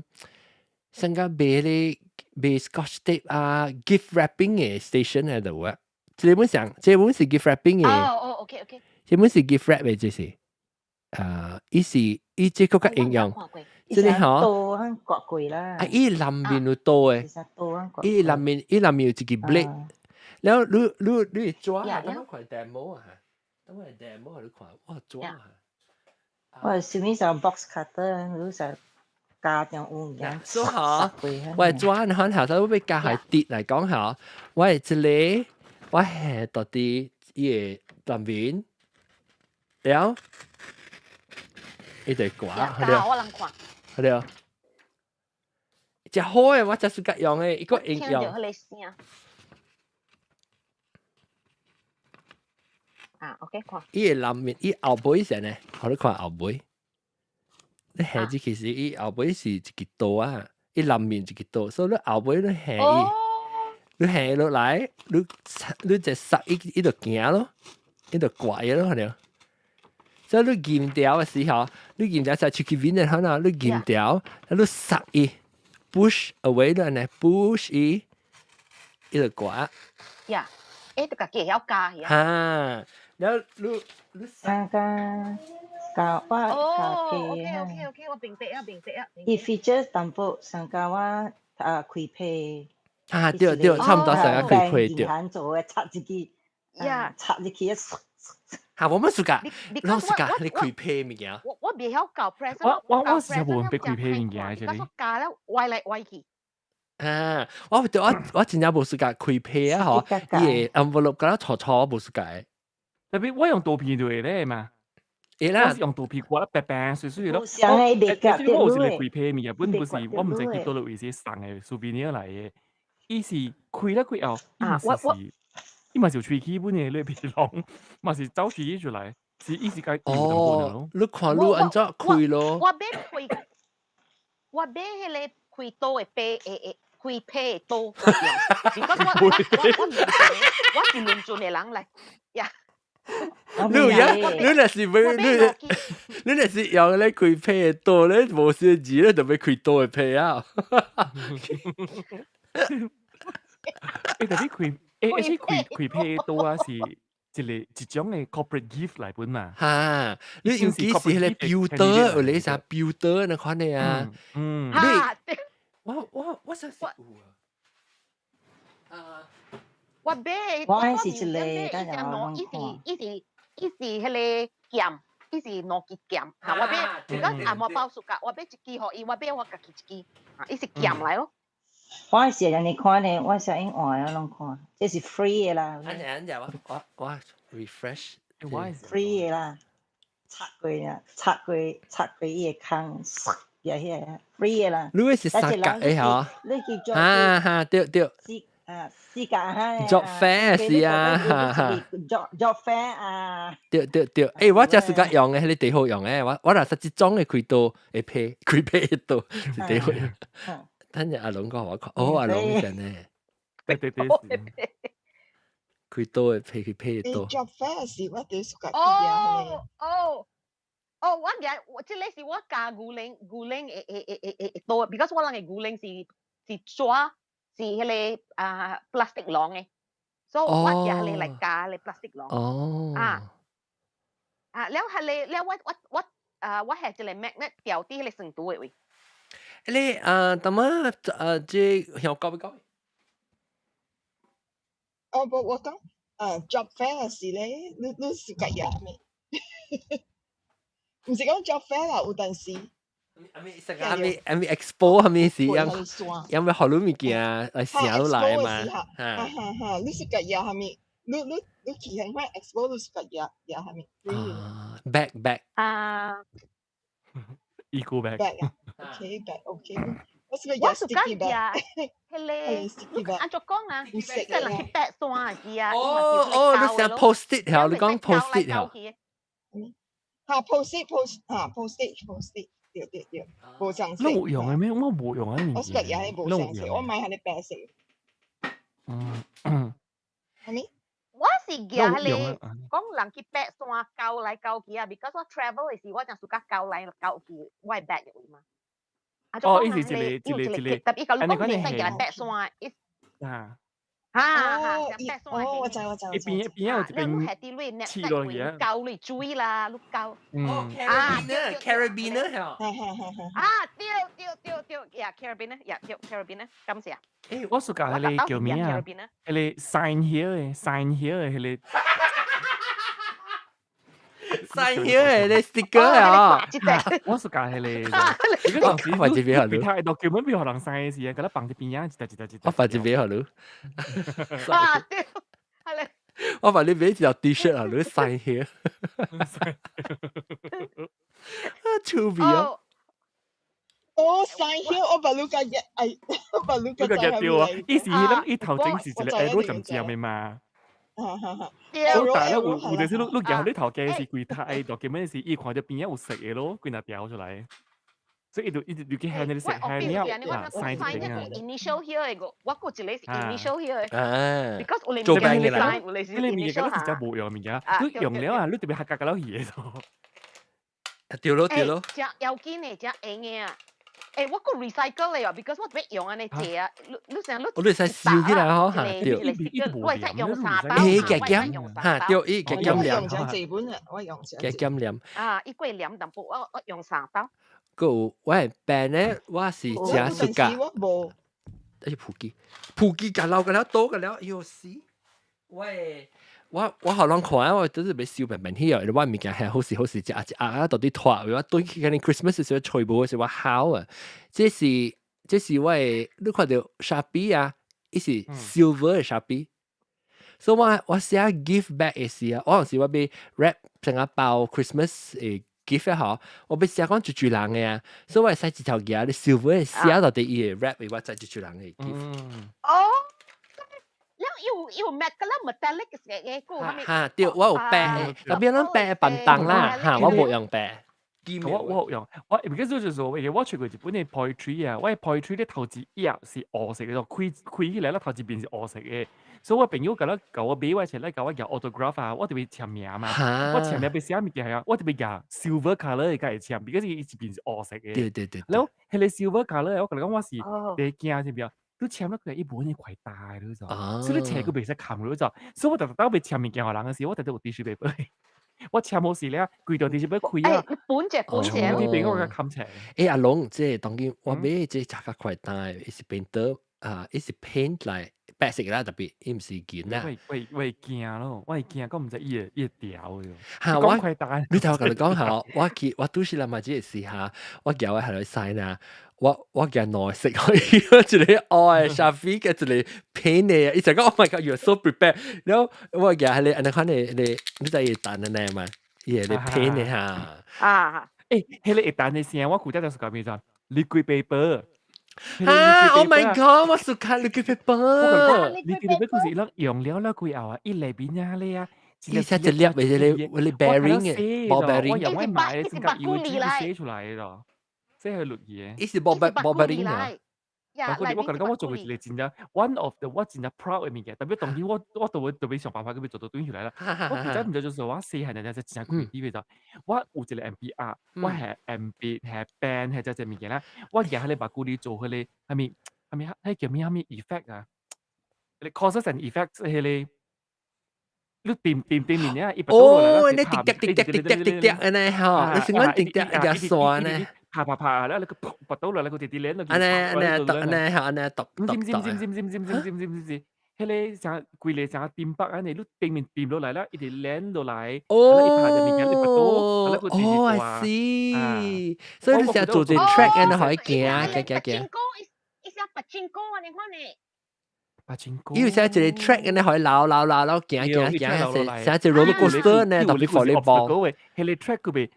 上家買咧買 Scotch tape 啊，gift wrapping 的 station 喺度啊。這個本上，這個本是 gift wrapping 的。哦哦，OK OK。這本是 gift wrap 的，這是。啊，伊是伊這個較應用。這個吼，刀很割過啦。啊，伊內面有刀的，伊內面伊內面有一個 blade，然後你你你會抓，等我看 demo 啊，等我 demo 你看，哇抓啊！我是咪就 box cutter，你就加點有件。所以吼，我會抓你看頭先我欲鉸係跌來講吼，我係這個，我係到底伊個內面，了，伊就掛，我人看。對啊，真好誒，我真是覺用誒，一個應用。聽著彼個聲。啊，OK，看。伊個內面，伊後尾是呢，予你看後尾。你下子其實伊後尾是一個刀啊，伊內面一個刀，所以你後尾你下伊，你下落來，你你就塞伊，伊就行咯，伊就掛咯，係咪？所以你驗掉嘅時候，你驗掉就出去邊嘅可能你驗掉，你塞伊 push away 啦呢，push 伊，伊就掛。呀，欸，就家己會曉鉸。哈，然後你你加加加我哦，OK OK OK，我明白啊，明白啊。伊 feature 淡薄上加我啊開批。啊，對對，差唔多上個開批對。銀行做嘅插入去，呀，插入去一。嚇，我們暑假，老暑假你開批物件。我我袂曉搞 present。我我我是無別開批物件，這裡。我鉸了歪來歪去。啊！我我我真正無暑假開批啊！嗬，伊個 envelope 敢若錯錯，我無暑假。特別我用刀片對咧嘛。會啦，我是用刀片割得白白碎碎咯。我我有一個開批物件，本不是我毋知去佗落位是送的 souvenir 來的。伊是開了開後，伊嘛是伊嘛是有喙齒本的咧，鼻龍嘛是走喙齒出來，是伊是該哦，你看你按怎開咯？我買開，我買彼個開刀的批，會會開批的刀，because 我我我我我是倫敦的人來，呀。你有影？你若是欲你你若是用咧開批的刀，你無識字，你就欲開刀的批啊！欸，特別開，欸，而且開開批的刀啊，是一個一種的 corporate gift 來本嘛。哈，你尤其是彼個標刀，有咧啥標刀那款的啊？嗯，你我我我啥是有啊？啊。我買，我是一個，等下我伊是伊是伊是彼個劍，伊是兩支劍。嚇，我買，如果阿毛包暑假，我買一支予伊，我買我家己一支。啊，伊是劍來咯。我是人哋看呢，我想用換啊，攏看，這是 free 的啦。按按下我 refresh。 free 的啦，插過啊，插過插過伊個空，也遐 free 的啦。你是三角的嚇？你去做。哈哈，對對。四啊，四角哈。 Job fair 是啊，哈哈。 Job fair 啊。對對對，我這是個用的，彼個地好用的，我若實質裝的開刀會批，開批刀是地好用。等陣阿龍講我看，哦，阿龍真的。對對對。開刀會批開批刀。 Job fair 是我對暑假哦哦哦，我日我這個是我教牛奶牛奶會會會會會刀，because 我人的牛奶是紙是彼個啊 plastic 籠的，所以我舉彼個來加彼個 plastic 籠。啊啊，了彼個了我我我啊，我係一個 magnet 吊佇彼個床頭的位。你啊，淡仔啊，這香港講？哦不，我講啊，job fair 時咧，你是個嘢咩？毋是講 job fair 啦，有陣時。阿咪阿咪阿咪 expo 係咪是因因為學你物件來寫落來嘛？哈哈哈！你是個嘢係咪？你去行翻 expo 你是個嘢嘢係咪？啊，bag bag 啊，eco bag。 bag OK bag OK。我是個我是講呀，彼個你按怎講啊？這個人去爬山時啊，哦哦，你寫 post-it 嚇？你講 post-it 嚇？嚇 post-it post 嚇 post-it post-it 對對對，無相色。你有用的咩？我無用啊！我是個嘢係無相色，我買係你白色。係咪？我是舉彼個講人去爬山勾來勾去啊，because 我 travel 的時我正 suka 勾來勾去，我的 bag 入嘛。哦，意思一個一個一個，特別講你講你使舉來爬山，伊啊，哈哈，爬山哦，我知我知。一邊一邊有一邊刺落去啊，勾你水啦，你勾。哦，carabiner，carabiner 嚇。啊，對對對對，呀，carabiner，呀，對 carabiner，感謝。我 suka 彼個叫咩啊？彼個 sign here 的，sign here 的彼個。 sign here 的 sticker 啊！我 suka 彼個，我發一俾予你。其他 document 俾予人 sign 時啊，佮你放佇邊仔一疊一疊一疊。我發一俾予你。啊，對，係咧。我話你買一條 T-shirt 啊，你 sign here。啊，趣味啊！哦，sign here，我把你個嘢，哎，我把你個你個夾掉啊！伊是彼伊頭前是一個 arrow 針尖的嘛。哈哈哈。但係咧有就是你舉你頭家是規塔的 document 是伊看著邊仔有色的咯，規若調出來。所以伊就伊就入去喊那個色喊了，啊，sign 這邊啊。 initial here 的，我閣一個是 initial here 的。啊。 because 有做病的啦。有的是彼個物件敢是真無用的物件，你用了啊，你特別客家了去的。對咯對咯。真要緊的，真閒的啊！我閣 recycle 的哦，because 我特別用按呢濟啊，你你成你。我你使燒起來嗬，嚇對。我會使用三包。加減嚇對，伊加減黏。我用加減黏。啊，伊過黏淡薄，我用三包。閣有我的病咧，我是誠 suka。哎，普吉，普吉甲老個了，多個了，喲死！我我予人看，我都是欲收便便去哦，我物件係好時好時，一盒一盒啊，到底拖，我對去可能 Christmas 時吹無時我好啊。這是我的，你看著 Sharpie 啊，伊是 silver 的 Sharpie。所以我寫 gift bag 的時啊，我有時我欲 wrap 成個包 Christmas 的 gift 嗬，我欲寫講一句人的啊，所以我會使一條夾，你 silver 的寫到底伊會 wrap 我再一句人的 gift。哦。了有 metal metallic 嘅個，嚇對，我有白，特別咱白便當啦，嚇，我無用白。我有用，我 because 就是說，我出過日本的 poetry 啊，我的 poetry 咧頭一頁是烏色的，開開起來咧頭一邊是烏色的，所以我朋友共我共我買我冊來共我寄 autograph 啊，我特別簽名嘛，我簽名欲寫物件啊，我特別寄 silver colour 的共伊簽，because 伊一邊是烏色的。對對對。然後彼個 silver colour 我共你講我是第驚是啥？你簽了佢伊無呢塊大，你知？所以你冊閣袂使冚，你知？所以我逐逐欲簽物件予人的時，我特特有 tissue paper。我簽好時了，規條 tissue paper 開啊，本隻本隻，呢邊我共冚起。阿龍，這當今我買這較較快單，伊是 painter 啊，伊是 paint 來白色啦，特別伊毋是金啦。我會驚咯，我會驚，講毋知伊會伊會掉的。嚇我，你頭共你講下，我去我拄時來嘛，這個時下，我叫我下來 sign 啊，我驚內色，一個愛 Shafi 嘅一個 paint 嘅，伊就講 Oh my God, you're so prepared。然後我驚係你，你看你知伊彈的呢嘛？伊係你 paint 的哈。啊，迄個會彈的聲，我古早就是講咩啫？Liquid paper。啊！Oh my God！我是看 liquid paper。 Liquid paper 佢是伊用了了過後啊，伊內邊啊咧啊，伊寫一粒嘅一個，一個 bearing 嘅，ball bearing。我用我買的，真係以為自己寫出來的咯，寫係落去的。伊是 ball bearing 啊。我感覺我做過一個真正 one of the 我真正 proud 的物件，特別當今我都會特別想辦法去做到轉出來啦。我古早毋知就是我細漢陣陣真正開啲就，我有一個 MPR，我係 MB 係 pen 係這隻物件啦，我舉彼個目久哩做彼個啥物啥物，彼叫咩啥物 effect 啊？彼個 causes and effects 彼個，你掂掂掂面啊，伊哦，你滴滴滴滴滴滴滴滴按呢吼，你先講滴滴一刷呢？拍拍拍，然後你個噗拔倒落來，個直直連落去。按呢按呢讀按呢吼，按呢讀讀讀。唔是唔是唔是唔是唔是唔是唔是唔是，彼個像規個像點北按呢，你頂面掂落來了，一直連落來。哦，哦，I see。所以你成日做隻 track 按呢可以行行行行。伊寫柏青哥啊，你看呢？柏青哥。伊有寫一個 track 按呢可以流流流流行行行，寫一個 roller coaster 呢，特別 for 你波。彼個 track 佢袂。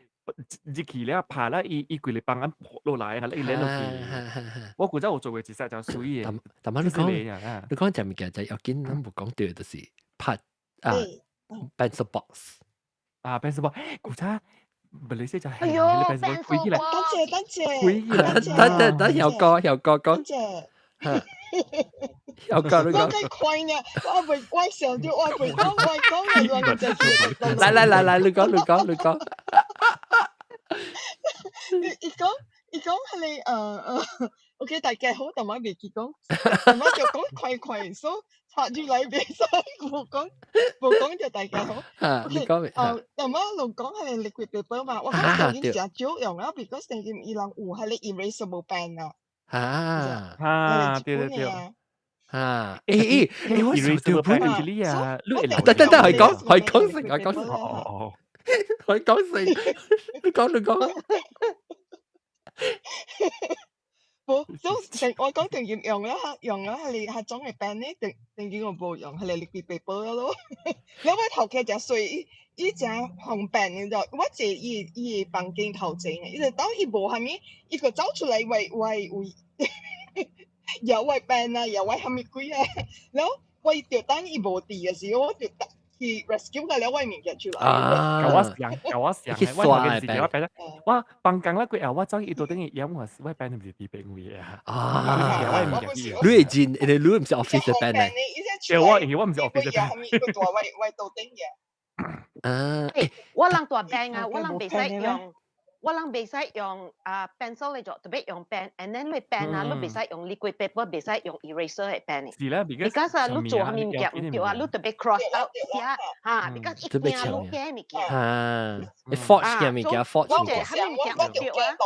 入去了拍了，伊規個幫俺落來，伊連落去。我古早有做過一隻就水的。但但你講隻物件就要緊，咱無講到就是拍啊 pencil box 啊 pencil box，古早馬來西亞就係哎喲 pencil box 開起來，多謝多謝，等等等，曉哥曉哥講，多謝。曉哥你講。我計快呢，我未我想到我未講我講嘅話就係。來來來來，你講你講你講。伊講係你OK 大家好，但我未記講，但我就講快快，所以插入來袂使無講就大家好。你講但我攏講係 liquid paper 嘛，我講曾經誠少用啊，because 曾經伊人有係你 erasable pen 啊。啊啊，對對對。啊！欸欸，我想到本啊，等等等，係講係講成，係講成，哦係講成，你講你講。無，都成我講定要用了，用了係你係種嘅 pen 呢，定定見我無用係你 liquid paper 咯。你我頭家誠衰，伊誠方便你知道？我坐伊房間頭前，伊就當伊無啥物，伊就走出來為為為。又為 pen 啊，又為啥物鬼啊？然後我就等伊無佇嘅時候，我就去 rescue 個了我物件出來。啊！共我想，共我想，我頭家是我 pen，我放工啦過後，我走伊到頂去驗我，我 pen 毋是佇別位嘅啊！你會真，因為你毋是 office 嘅 pen 嚟。對，我因為我毋是 office 嘅 pen。我到頂嘅。啊！我人大病啊，我人袂使用。我人袂使用啊 pencil 嚟做，特別用 pen，and then 你 pen 啊，你袂使用 liquid paper，袂使用 eraser 嘅 pen。是啦，because 啊，你做啥物物件毋對啊，你特別 cross out 寫嚇，because 一驚你驚物件。啊，你 forge 嘅物件，forge 物件。啥物物件毋對啊？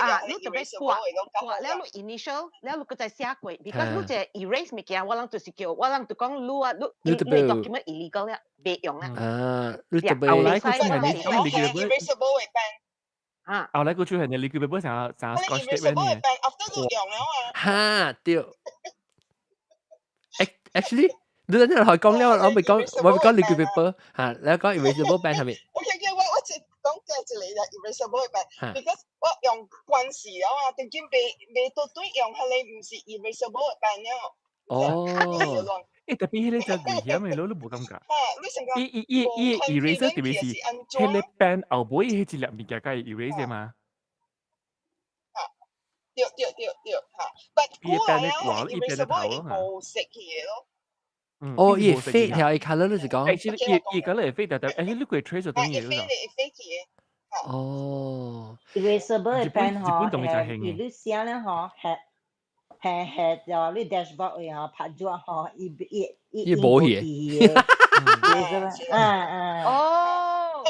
啊，你特別畫畫了你 initial，了你閣再寫過，because 你這 erase 物件，我人就是叫，我人就講你啊，你你 document illegal 了，袂用啊。啊，你特別。後來佢真係你 erasable 嘅 pen。啊！後來佢出現你叫佢成成 Scotch tape 呢？哈對。Actually，你等陣講了，我未講，我未講 liquid paper 嚇，你講 erasable pen 係咪？OK OK，我只講嘅一個 erasable pen，because 我用慣勢啊嘛，定見未未到對用，係你毋是 erasable pen 了。哦。特別彼個真危險的，你無感覺？伊伊伊伊 eraser 特別是彼個 pen 後尾彼一粒物件共伊 erase 嘛？對對對對，嚇！但伊 pen 咧掛，伊 pen 咧頭啊。無色去的咯。哦，伊會 fade 條，伊 colour 你是講？伊 colour 會 fade，但係你可以 trace 就等於咯。哦。 Erasable 的 pen 吼，係你寫咧吼，係。係係就你 dashboard 位吼，拍咗吼，伊伊伊伊無去。啊啊。哦，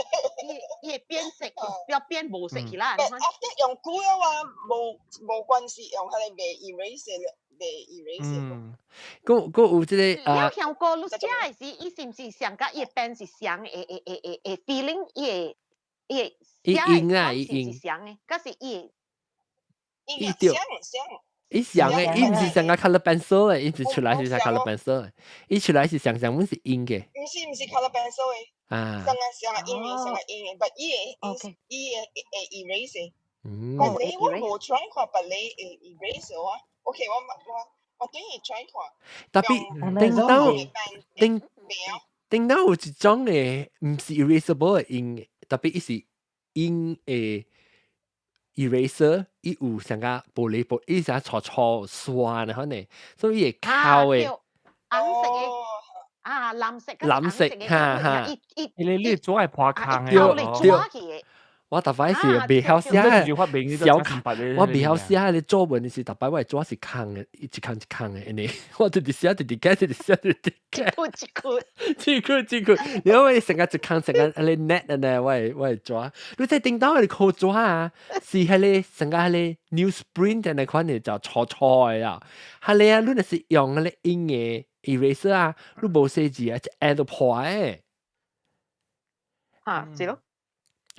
伊伊會變色，要變無色去啦。但 after 用久了話，無關係，用彼個袂 erase 袂 erase。閣閣有這個啊。你有聽過你寫的時，伊是毋是上甲伊 pen 是上會 feeling 伊會伊伊用啊，伊用是上的，可是伊。伊對。伊像嘅，伊毋是像個 color pencil 嘅，伊是出來是像 color pencil 嘅，伊出來是像像阮是硬嘅。毋是毋是 color pencil 嘅。啊。像個像個硬嘅，像個硬嘅，but 伊會伊會會 erase 嘅。但你我無 try 看，but 你會 erase 啊？OK，我等於 try 看。特別頂到頂頂到有一種嘅，毋是 erasable 嘅硬，特別伊是硬嘅。eraser 伊有上個玻璃玻，伊成粗粗刷的可能，所以伊會摳的。紅色的啊，藍色。藍色，哈哈。你做係破空的。對對。我逐擺是袂曉寫，小我袂曉寫你作文時，逐擺我的紙是空的，一空一空的，按呢，我直直寫，直直改，直直寫，直直改。一句一句，一句一句，因為成個一空成個按呢 net 按呢，我的紙，你在頂到的靠紙啊，是彼个成個彼个 newsprint 按呢款的就粗粗的啊，彼个啊，你若是用彼个硬的 eraser 啊，你無寫字啊，一按就破的。嚇，是咯。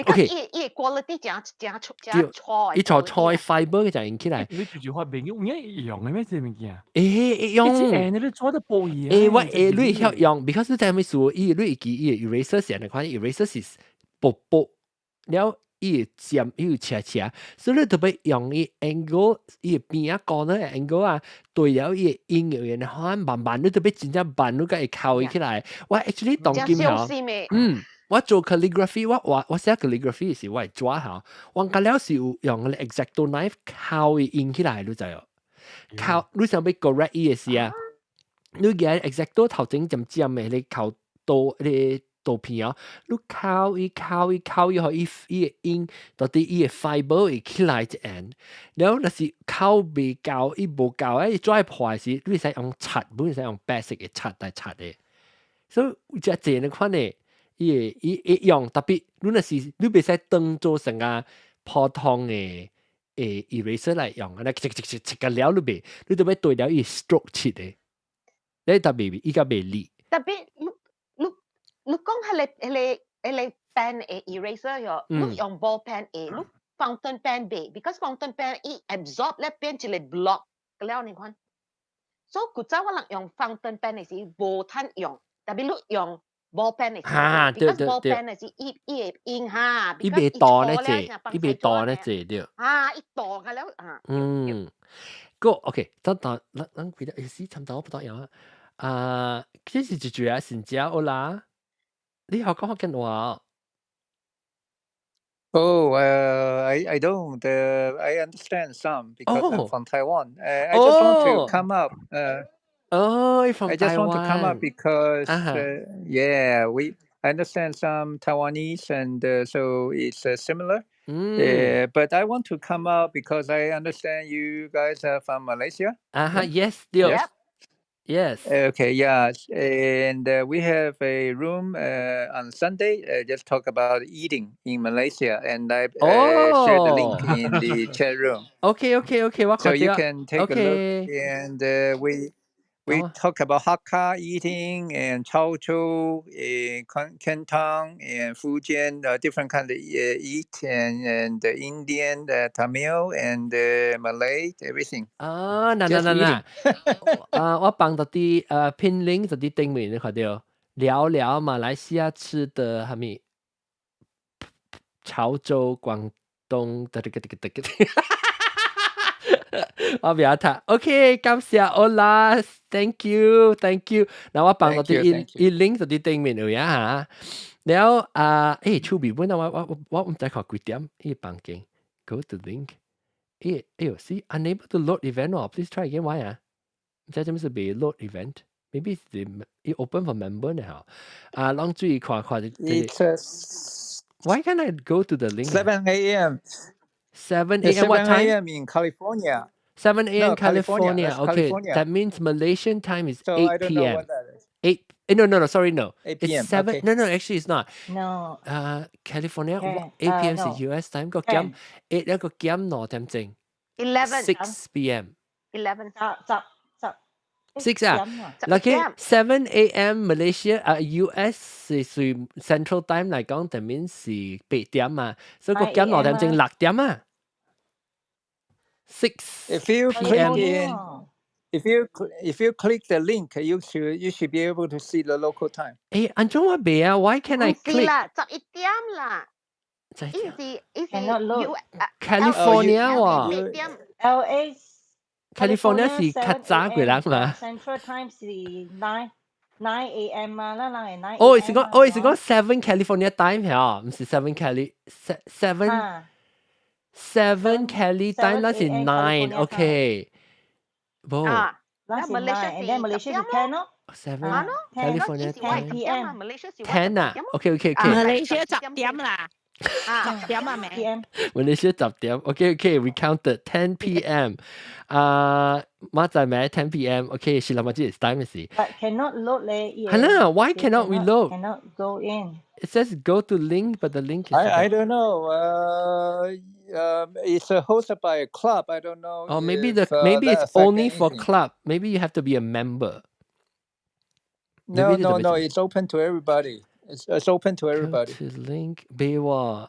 OK，伊伊 quality 誠誠粗誠粗，伊粗粗 fiber 嘅就用起來。你直接發明有影用的咩？這物件？欸，用。欸，你做得薄嘢。欸，我欸，你會曉用，because 你知咩事？伊你會記伊 eraser 是按呢款，eraser 是薄薄，了伊會尖，伊有斜斜，所以你特別用伊 angle，伊邊仔高呢 angle 啊，對了伊會硬嘅，然後慢慢你特別真正慢，你才會摳伊起來。我 actually 當今吼，嗯。我做 calligraphy，我畫我寫 calligraphy 時，我會紙吼，我較了是有用個 exacto knife 摳伊印起來，你知無？摳你想欲 correct 伊的時啊，你舉 exacto 頭前尖尖的，你摳刀你刀片哦，你摳伊摳伊摳伊，予伊伊會印到底伊的 fiber 會起來一按，了若是摳袂夠，伊無夠啊，伊紙會破時，你會使用擦，不會使用白色的擦來擦的，所以有這濟款的。伊會伊會用，特別你若是你袂使當做成個普通的誒 eraser 來用，按呢切切切切個了你袂，你著欲對了伊 stroke 切的，你特別伊較袂利。特別你你你講彼个彼个彼个 pen 的 eraser 喲，你用 ball pen 的，你 fountain pen 袂，because fountain pen 伊 absorb 咧變一個 block 了你看。所以古早我人用 fountain pen 的時無趁用，特別你用 ball pen 的時，because ball pen 的是伊伊會硬哈，伊袂多呢隻，伊袂多呢隻對。啊，伊多個了啊。嗯，個 OK，等等，咱咱記得，欸，是差不多不多樣啊。啊，這是一句啊，新加坡啦。你好講福建話。 Oh, I don't. I understand some because I'm from Taiwan. I just want to come up. Oh, you're from I just want to come up Taiwan. Because, yeah, we I understand some Taiwanese, and so it's similar. But I want to come up because I understand you guys are from Malaysia. Uh-huh, yes, 對. Yes. Yes. Okay, yeah, and we have a room on Sunday. Just talk about eating in Malaysia, and I share the link in the chat room. OK，我 So you can take a look, and we talk about Hakka eating and Chaozhou, Canton, and Fujian, different kind of eat, and the Indian, Tamil, and Malay, everything. 啊，嗱嗱嗱嗱，啊，我放到啲pin link 就佇頂面，你看到聊聊馬來西亞吃的係咪？潮州、廣東，得得得得得得。我不要睇，OK，感謝 Hola，Thank you，Thank you。嗱，我放到啲一一 link 就佇頂面有呀嚇。了啊，欸，手尾本啊，我我我毋知看幾點，伊房間，Go to link。欸，哎喲，see unable to load event 哦，please try again，why 啊？毋知做咩事未 load event？Maybe 是伊 open for member 呢嚇。啊，攏注意看看。 It's Why can't I go to the link? 7 a.m. 7 a.m. What 7 time? a.m. in California. 7 a.m. No, California. California. That's Okay, California. that means Malaysian time is So 8 I don't know p.m. what that is. 8. No, sorry, no. 8 It's p.m. 7. Okay. No, actually, it's not. No. California, 10, 8 p.m. no. 是 US time 個減8一個減2點鐘。 11 6 p.m. 11 十十十 6啊點啊。 ，OK，7 a.m. Malaysia 啊 US 是屬 Central Time 嚟講，就 mean 是8點嘛，所以個減2點鐘6點啊。6 If you p.m. click in, if you click the link, you should be able to see the local time. 誒，按怎我袂啊？Why can't I 唔是 click？啦，11點啦。伊是 Cannot load. U California 喎 八點。 LA California 是較早過人嘛？ Central Time 是 9 a.m. 嘛，咱人係 9 哦，是講，哦，是講 seven California time 嚇，毋是 seven Cali seven seven Cali time，咱是 nine，OK。無啊，咱是 nine，and then Malaysia 是 10 咯。 Seven California 10 p.m. 10 啊，OK。 Malaysia 10點啦，10點啊未？ Malaysia 10點，OK，we counted 10 p.m. 啊，馬仔咩10 p.m. OK，是啦，嘛，這是 time 是。 But cannot load 咧。係啦，why cannot we load? Cannot go in. It says go to link, but the link is. I don't know. It's hosted by a club. I don't know. Oh, maybe if, the maybe that it's affect only for anything. club. Maybe you have to be a member. No, Maybe no, the no. It's open to everybody. It's open to Go everybody. to link. 袂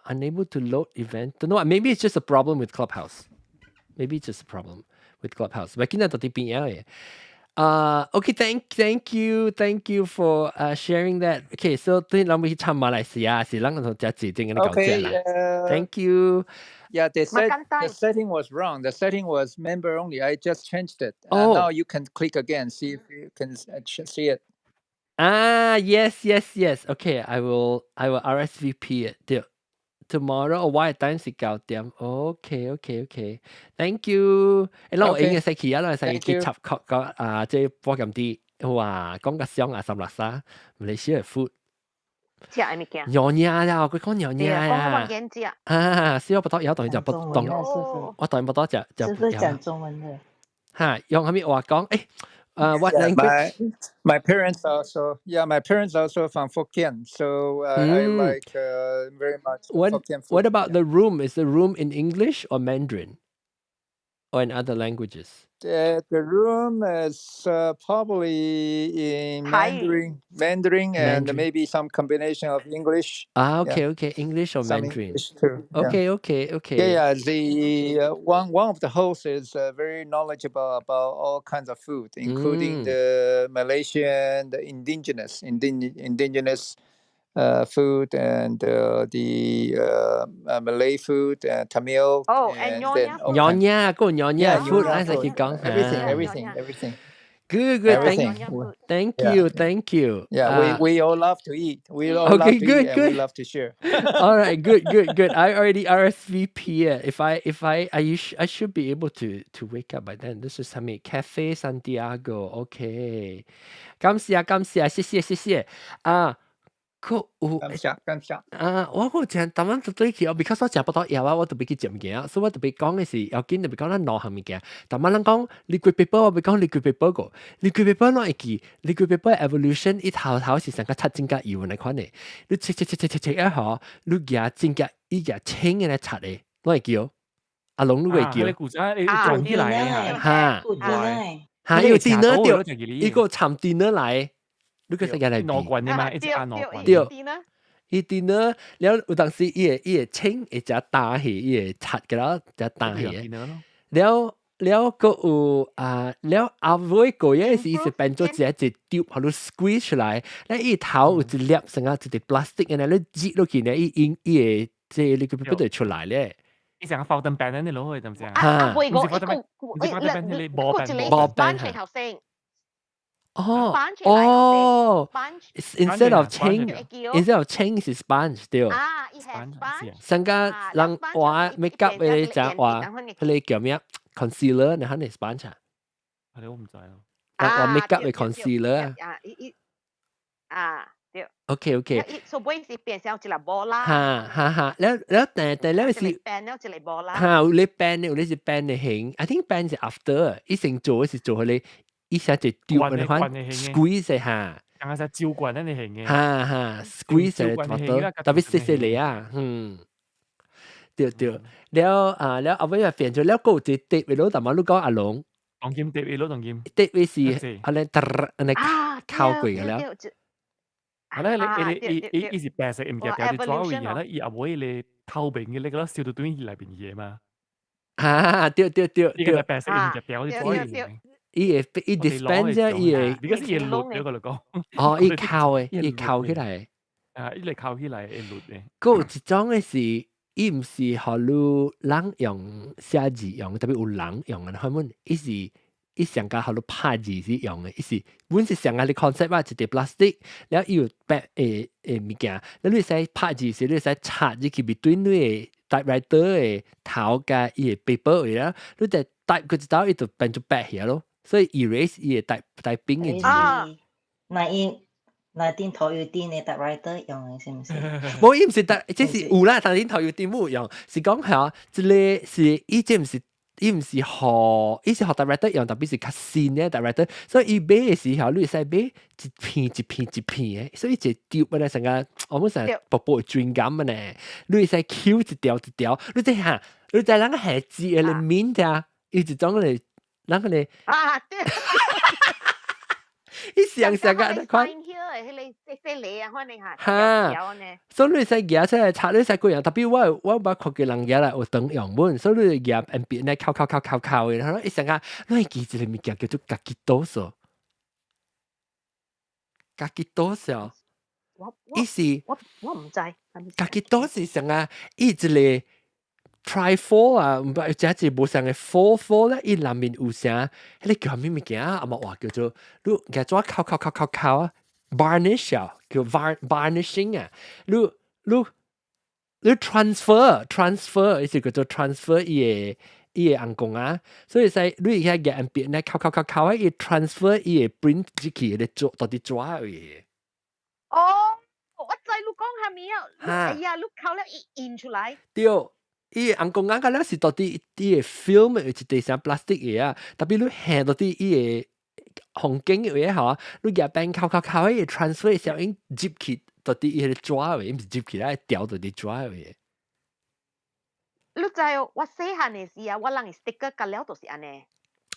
unable to load event. Don't know. Maybe it's just a problem with Clubhouse. Maybe it's just a problem with Clubhouse. 咪見到到底邊樣嘅？Okay, thank you, thank you for sharing that. Okay, so 對咱們去參馬來西亞是咱個同只指定嘅講者 Okay. 啦。Thank you. Yeah, they said the Makan setting was wrong. The setting was member only. I just changed it. Oh. Now you can click again, see if you can see it. Ah, yes. Okay, I will RSVP it. 對 Tomorrow 我嘅 time 是9點。OK。Thank you。誒，咱有應該使去啊，咱使去插曲講啊，這波咁啲，哇，講個香啊，三六三，馬來西亞 food。食嘅物件。娘惹啦，佢講娘惹對啊，講啊我。眼食。啊，是我不多，有當然就不當，我當然不多食就是不是講中文的？嚇，用啥物話講？誒，what Yeah, language? My parents also from Fukien, so I like very much Fukien food. What about the room? Is the room in English or Mandarin or in other languages? The room is probably in 台語 Mandarin, and Mandarin. Maybe some combination of English. Ah, Yeah, okay. English or some Mandarin? English too. Yeah. Okay. Yeah. The one of the hosts is very knowledgeable about all kinds of food, including the Malaysian, the indigenous food, and the Malay food, and Tamil, Oh, and and then Nyonya all food. kinds. 娘惹，個娘惹 Yeah, food， Nyonya 咱使去 food, 講 everything, 嚇。 everything, everything, Good, good. Thank, everything. Nyonya food. Thank you, thank you. Yeah, we we all love to eat. We all love Okay, to good, eat, and we good. love to share. All right, good, good, good. I already RSVP it. If I if I I you sh- I should be able to wake up by then. This is 啥物 Cafe Santiago. Okay. 感謝啊，感謝，謝謝謝謝。啊，佢有感謝感謝。啊，我個正逐晚就對去，because 我食不到藥啊，我特別去食物件，所以我特別講嘅是要緊特別講咱兩項物件。逐晚人講 liquid paper，我欲講 liquid paper 個 liquid paper 攏會記 liquid paper evolution 伊頭頭是上個擦真甲油那款的，你切切切切切切啊吼，你舉真甲伊舉清嘅來擦的，攏會記哦。阿龍你會記啊，你古仔你撞起來啊，哈哈，哈，因為電腦對，伊個摻電腦來，你個世界來攞棍嘅嘛，一直按攞棍。對。伊電腦了有當時伊會清會誠焦去，伊會擦個了誠焦去。了了，閣有啊，了後尾過嘢是伊是變做一個一丟，予你 squeeze 出來，咧伊頭有一粒成個一個 plastic 嘅，你擠落去咧，伊伊伊會這你個不就出來咧。伊成個浮燈餅你攞去，知唔知啊？啊，會個唔是浮燈餅，唔是浮燈餅，你無餅無餅頭先。哦哦，instead of 清，instead of 清是 sponge 對。啊，伊係 sponge。上個人畫 make up 嘅就畫，彼個叫咩 concealer，你肯定 sponge 啊？係我毋知咯。畫 make up 嘅 concealer 啊。啊，伊伊啊。對。 OK。所以是變成一粒波啦。哈哈哈，了了但但了是變了一粒波啦。哈，有咧 pen 有咧是 pen 的型，I think pen 是 after，伊先做是做彼個。伊寫一丟嗰款 squeeze 下，剛才照慣咧你型嘅，哈哈 squeeze 特別細細嚟啊，嗯，對對，了啊了後尾又變咗了，閣有一個碟嘅咯，但係你講阿龍，當劍碟嘅咯，當劍碟嘅是阿咧噠，安尼靠過嘅了。係咧，你你伊伊伊是白色物件，掉啲抓位啊，咧伊後尾咧透明嘅，你個燒到對內邊嘢嘛。啊，對對對對，個白色嘅條就伊會伊 dispense 啫，伊會，而家是伊會落咗個嚟講。哦，伊扣的，伊扣起來。啊，伊嚟扣起來會落的。閣有一種的是，伊毋是予你人用寫字用，特別有人用的，反正伊是伊上加予你拍字是用的，伊是本是上個的 concept 啊，一塊 plastic，了伊有白的的物件，了你會使拍字時，你會使插入去 between 你的 typewriter 的頭佮伊的 paper 位啦，你就 type 過一道，伊就變做白起咯。所以 erase 伊會 typing 的字。啊，那伊那頂頭有電的 typewriter 用的是毋是？無，伊毋是特，這是有啦，但頂頭有電冇用，是講嚇，這個是伊這毋是，伊毋是予，伊是予 typewriter 用，特別是較新的 typewriter，所以伊買的時候，你會使買一片一片一片的，所以一個丟本來成個，我們成薄薄轉感的呢，你會使抾一條一條，你知嚇，你知人個字的面咋，伊一種咧。人個咧，啊對，伊上上個那款，迄個細細粒啊，反正嚇，哈，所以你使舉出來插，你使幾樣，特別我捌看過人舉來有當用本，所以你舉 M 邊咧敲敲敲敲敲的，然後伊上個你會記一個物件叫做家己多數，家己多數，伊是我毋知，家己多是上個伊一個。Trifold 啊，毋捌這一無相嘅 four four 咧，伊內面有啥？彼個叫啥物物件啊？啊無話叫做你舉紙敲敲敲敲敲啊，varnish 啊，叫 varnishing 啊，你你你 transfer transfer，伊是叫做 transfer 伊個伊個紅光啊，所以使你而家舉邊咧敲敲敲敲啊，伊 transfer 伊個 print 入去，咧做到底紙位。哦，我知你講啥物啊？哎呀，你敲了伊印出來。對。伊紅光眼個了是到底伊個 film 有一塊啥 plastic 的啊，特別你下到底伊個風景的位吼，你舉邊敲敲敲，伊 transfer 小影入去到底伊個紙位，毋是入去來掉到底紙位。你知哦，我細漢的時啊，我人 sticker 甲了就是按呢。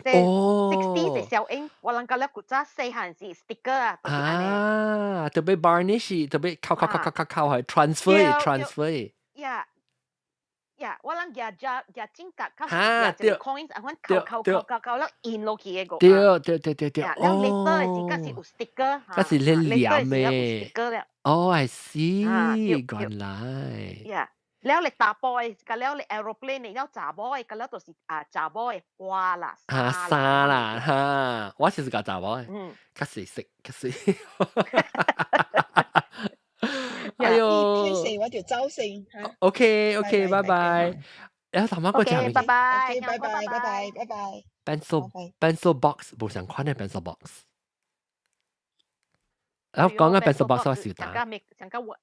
哦， 60的小影，我人甲了古早細漢時 sticker 啊，就是按呢。啊，特別 varnish，特別敲敲敲敲敲敲係 transfer transfer。呀。呀，我人舉只舉正格，較是舉一個 coins，啊，款扣扣扣扣扣了印落去的個。對對對對對，了 later 的時，才是有 sticker。嗰是咧黏的。哦，I see，原來。呀，了你大波的，甲了你 aeroplane 的，了查某的，甲了就是啊查某的花啦。哈衫啦，哈，我是較查某的，較細色，較細。哎呦，天四我就走先。 OK OK，拜拜。哎，頭媽個講拜拜，拜拜拜拜拜拜。 Pencil pencil box 無相款的 pencil box。然後講緊 pencil box 我少打。上個我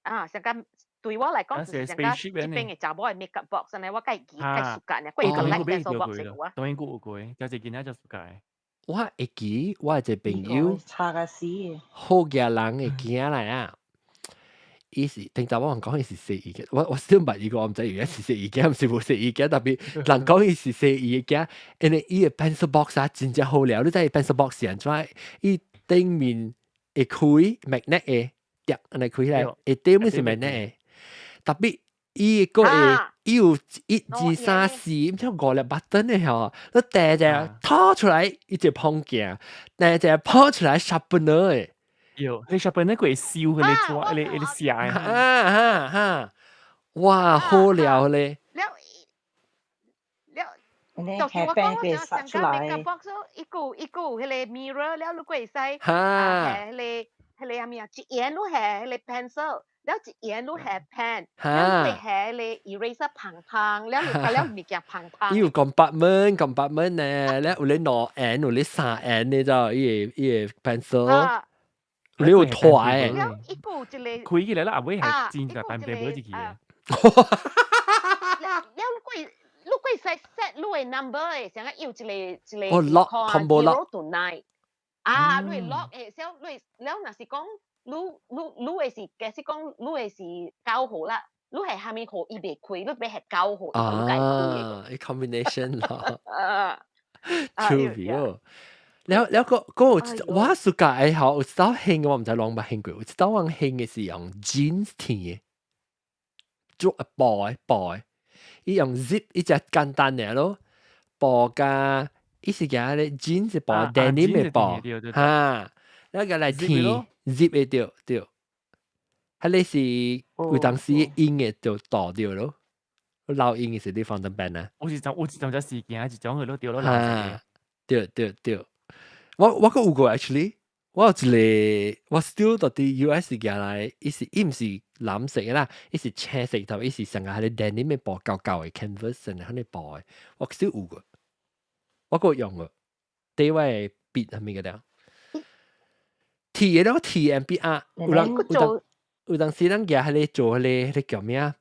啊，上個對我來講就是上個這邊的查某的 makeup box，呢我較會記較 suka 呢，我會 collect pencil box 的我。當然有過，就是囡仔就 suka。我會記我一個朋友，差個死。好嘅人的囝來啊！伊是聽查某人講伊是細伊嘅，我先捌伊個，我毋知伊是細伊囝，毋是無細伊囝，特別人講伊是細伊嘅囝，因為伊個 pencil box 啊，真正好料，你知伊 pencil box 是按怎？伊頂面會開 magnet 的，疊按呢開起來，下底面是 magnet 的，特別伊個會伊有一二三四，毋知五粒 button 的吼，你掟者拖出來，伊就碰鏡，掟者拋出來 sharpener 的。有，你 sharpener 佢會燒佢哋抓，佢哋佢哋寫。哈哈哈！哇，好料咧！了了，就是我講我想上個 makeup box 一個一個彼個 mirror 了，你會使啊，彼個彼個啥物啊，一眼你係彼個 pencil，了一眼你係 pen，了你係彼個 eraser 棒棒，了你甲了物件棒棒。伊有 compartment compartment 呢，了有咧兩 N，有咧三 N 呢，就伊個伊個 pencil。你有拖誒？一個一個開起來啦，阿尾係真係辦白無一去的。了你會你會使 set 你的 number 的，像個有一個一個哦 lock combo lock 0 to 9 啊，你 lock 的，小你了若是講你你你的是，假使講你的是9號啦，你係啥物號伊袂開，你欲係九號伊才開啊，combination 咯。True 了了個個我暑假愛好，有一道興嘅我毋知攏捌興過，有一道人興嘅是用 jeans 天嘅，做布的布的，伊用 zip 伊只簡單嘅咯，布加伊是夾咧 jeans 是布，denim 嘅布，哈，那個來貼 zip 嘅對對，彼個是有當時印嘅就倒掉咯，老印嘅是你放得邊啊？有一陣只事件，一種佢都掉咯。哈，對對對，我閣有過 actually。我有一個，我 still 到佇 US 寄來，伊是伊毋是藍色的啦，伊是青色頭，伊是上個彼個 denim 的布厚厚的 canvas 的彼個布的，我 still 有個，我閣用過，佇我的筆啥物個了。T 的了 T M B R，有人有當有當時咱舉彼個做彼個彼個叫咩啊？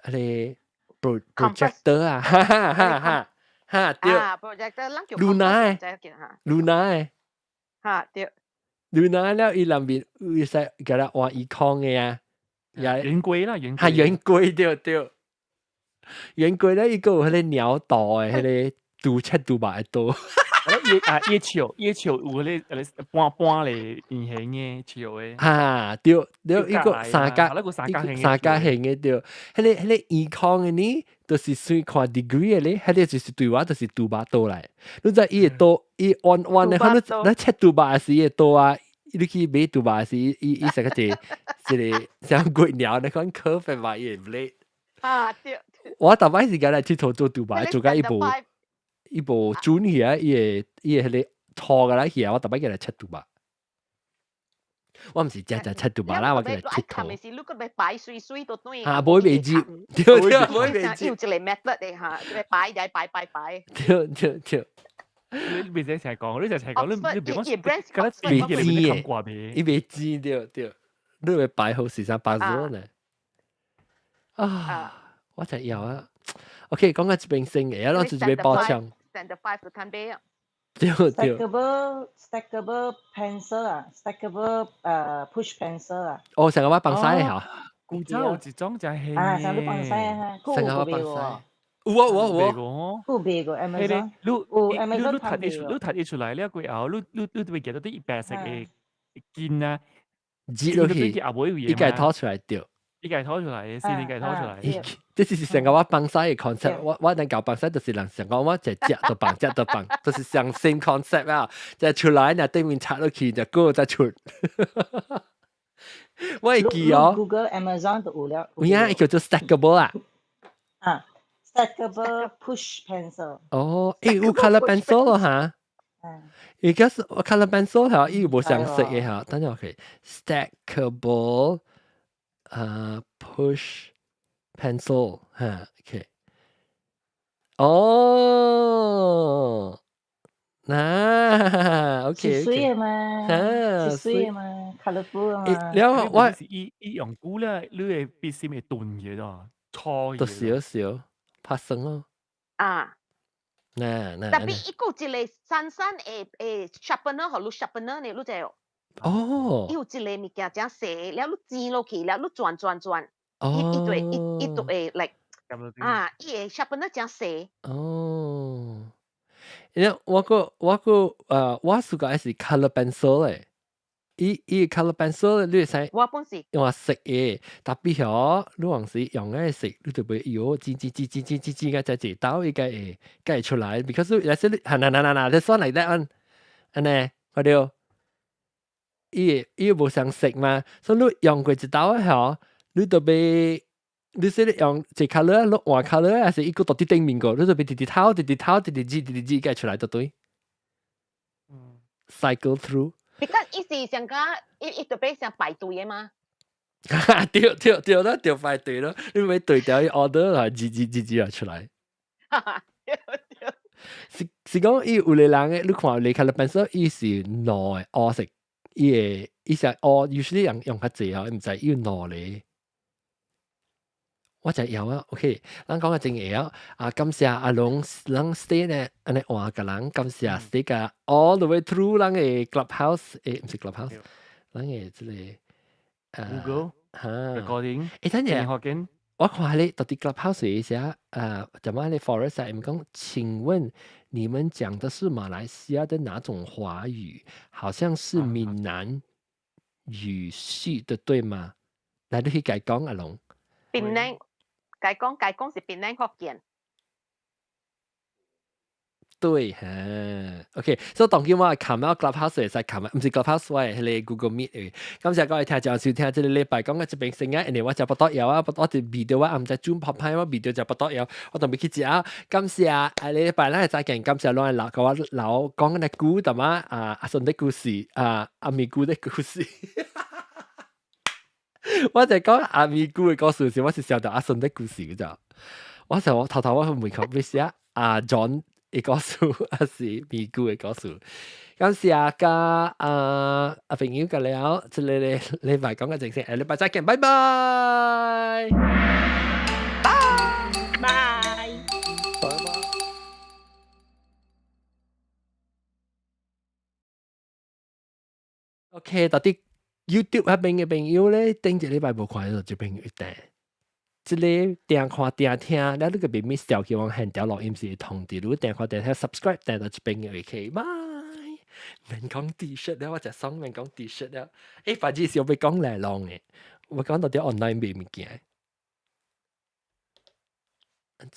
彼個 projector 啊，哈哈哈哈哈對。啊，projector 咱叫 Luna 的，Luna 的。哈對。 Luna 了，伊內面有使共伊換耳孔的啊，也圓規啦，圓哈圓規對對，圓規咧伊閣有彼個鳥刀的，彼個拄切拄肉的刀。葉啊葉球葉球有彼個半半咧圓形的球的。哈對對，伊個三角三角形的對，彼個圓孔的呢，就是算看 degree 的咧，彼個就是對我就是拄肉刀來。你知伊會刀伊彎彎的，可你你切拄肉時會刀啊，你去買拄肉時，伊伊成個一一個像鬼鳥那款 curve 嘛，伊會 blade。啊對。我逐擺時間來𨑨迌做拄肉，做甲伊無。伊無準去啊！伊會伊會彼個拖過來去啊！我逐擺叫來切拄肉，我毋是正正切拄肉啦，我叫來𨑨迌。是你閣欲擺媠媠都對。哈，無會袂入，對對，無會袂入。有一個 method 的哈，一個擺來擺擺擺。對對對。你袂使成日講，你成日講，你你別講，覺得袂知的，伊袂知對對，你會擺好時間擺咗呢？啊，我才要啊。OK，講到這邊先嘅，啊，咱就這邊補充。 Standard five 就攤杯啊。對對。 Stackable stackable pencil 啊，stackable push pencil 啊。哦，上個我幫晒嚇。古早有一種就係啊，上個幫晒啊，上個我幫晒。有啊有啊有啊。有賣過 Amazon。你有 Amazon 你你讀出來了過後，你你你會記得啲白色的筋啊，擠落去，伊家拖出來掉。伊家拖出來，先伊家拖出來。這是上個我幫晒的 concept，我能搞幫晒就是人上講我就食就放，食就放，就是上 same concept 啊，就出來呢對面插落去就過再出。我會記哦。 Google Amazon 都有了。有影叫做 stackable 啊。啊，stackable push pencil。哦，欸有 color pencil 咯哈。而家是我 color pencil 嚇，伊無相色的嚇，等陣 OK stackable push pencil 嚇，OK。哦，嗱，OK，是媠的嘛，是媠的嘛，colourful 嘛。了我是伊伊用久了，你的筆芯會斷去咯，錯都少少拍生咯。啊。嗱嗱。 Tapi 伊閣有一個散散的的 sharpener，予你 sharpener 呢，你知無？哦。伊有一個物件誠細，了你剪落去，了你轉轉轉，伊伊就會伊伊就會 like 啊，伊的 sharpener 誠細。哦。因為我閣我 suka 是 color pencil 咧，伊伊 color pencil 你會使我本是用色的，tapi 嗬，你往時用個色，你就會喲剪剪剪剪剪剪剪個再一刀伊個會個會出來，because 有時你嗱嗱嗱嗱，你算嚟得按，按呢，看著，伊伊無相色嘛，所以你用過一刀嗬，你就欲。你說你用一 colour，你換 colour，還是伊閣佇頂面個，你就欲直直透，直直透，直直剪，直直剪，個出來就對。Cycle through。 Because 伊是上個伊伊就欲上排隊的嘛。對對對啦，對排隊咯，你咪對掉伊 order 啦，剪剪剪剪出來。對對。是是講伊有個人的，你看你 colour pencil，伊是兩個烏色，伊會伊是烏，usually 人用較濟哦，毋知伊有兩個。我就曉啊，OK，咱講個真會曉啊，感謝阿龍，咱 stay 呢，按呢換個人，感謝 stay 個 all the way through 咱的 clubhouse，欸，毋是 clubhouse，咱的這個 Google 哈 recording，欸，等陣，我看你到底 clubhouse 一下，怎麼你 forest 啊？講，請問你們講的是馬來西亞的哪種華語？好像是閩南語系的，對嗎？來，你去解講阿龍。檳榔。該講該講是檳城福建。對嚇，OK，所以當今我琴日 Clubhouse 會使琴日，毋是 Clubhouse 我係彼個 Google Meet 嘅。感謝各位聽眾收聽，這個禮拜講嘅這邊聲音，因為我食腹肚枵啊，我一味到我毋知轉拍歹，我味到食腹肚枵，我都未去食啊。感謝啊，禮拜咱再見，感謝攏愛留共我留講嘅故淡仔啊，阿順的故事啊，阿咪姑的故事。我就講阿咪姑嘅故事時，我是想到阿順的故事嘅咋。我就我頭頭我問佢咩事啊？阿 John 嘅故事，還是咪姑嘅故事？感謝阿家阿阿朋友嘅了，這個禮拜講嘅正先，禮拜再見，拜拜。拜拜。拜拜。 OK，到底 YouTube 那邊嘅朋友咧，頂一禮拜無看到這邊一定。這個訂看訂聽，你你個別 miss 掉去往現條錄音是通知，如果訂看訂聽 subscribe 訂到這邊嘅 OK，拜。免講 T-shirt 了，我就爽免講 T-shirt 了。欸，反正是要講來弄嘅，我講到啲 online 賣物件。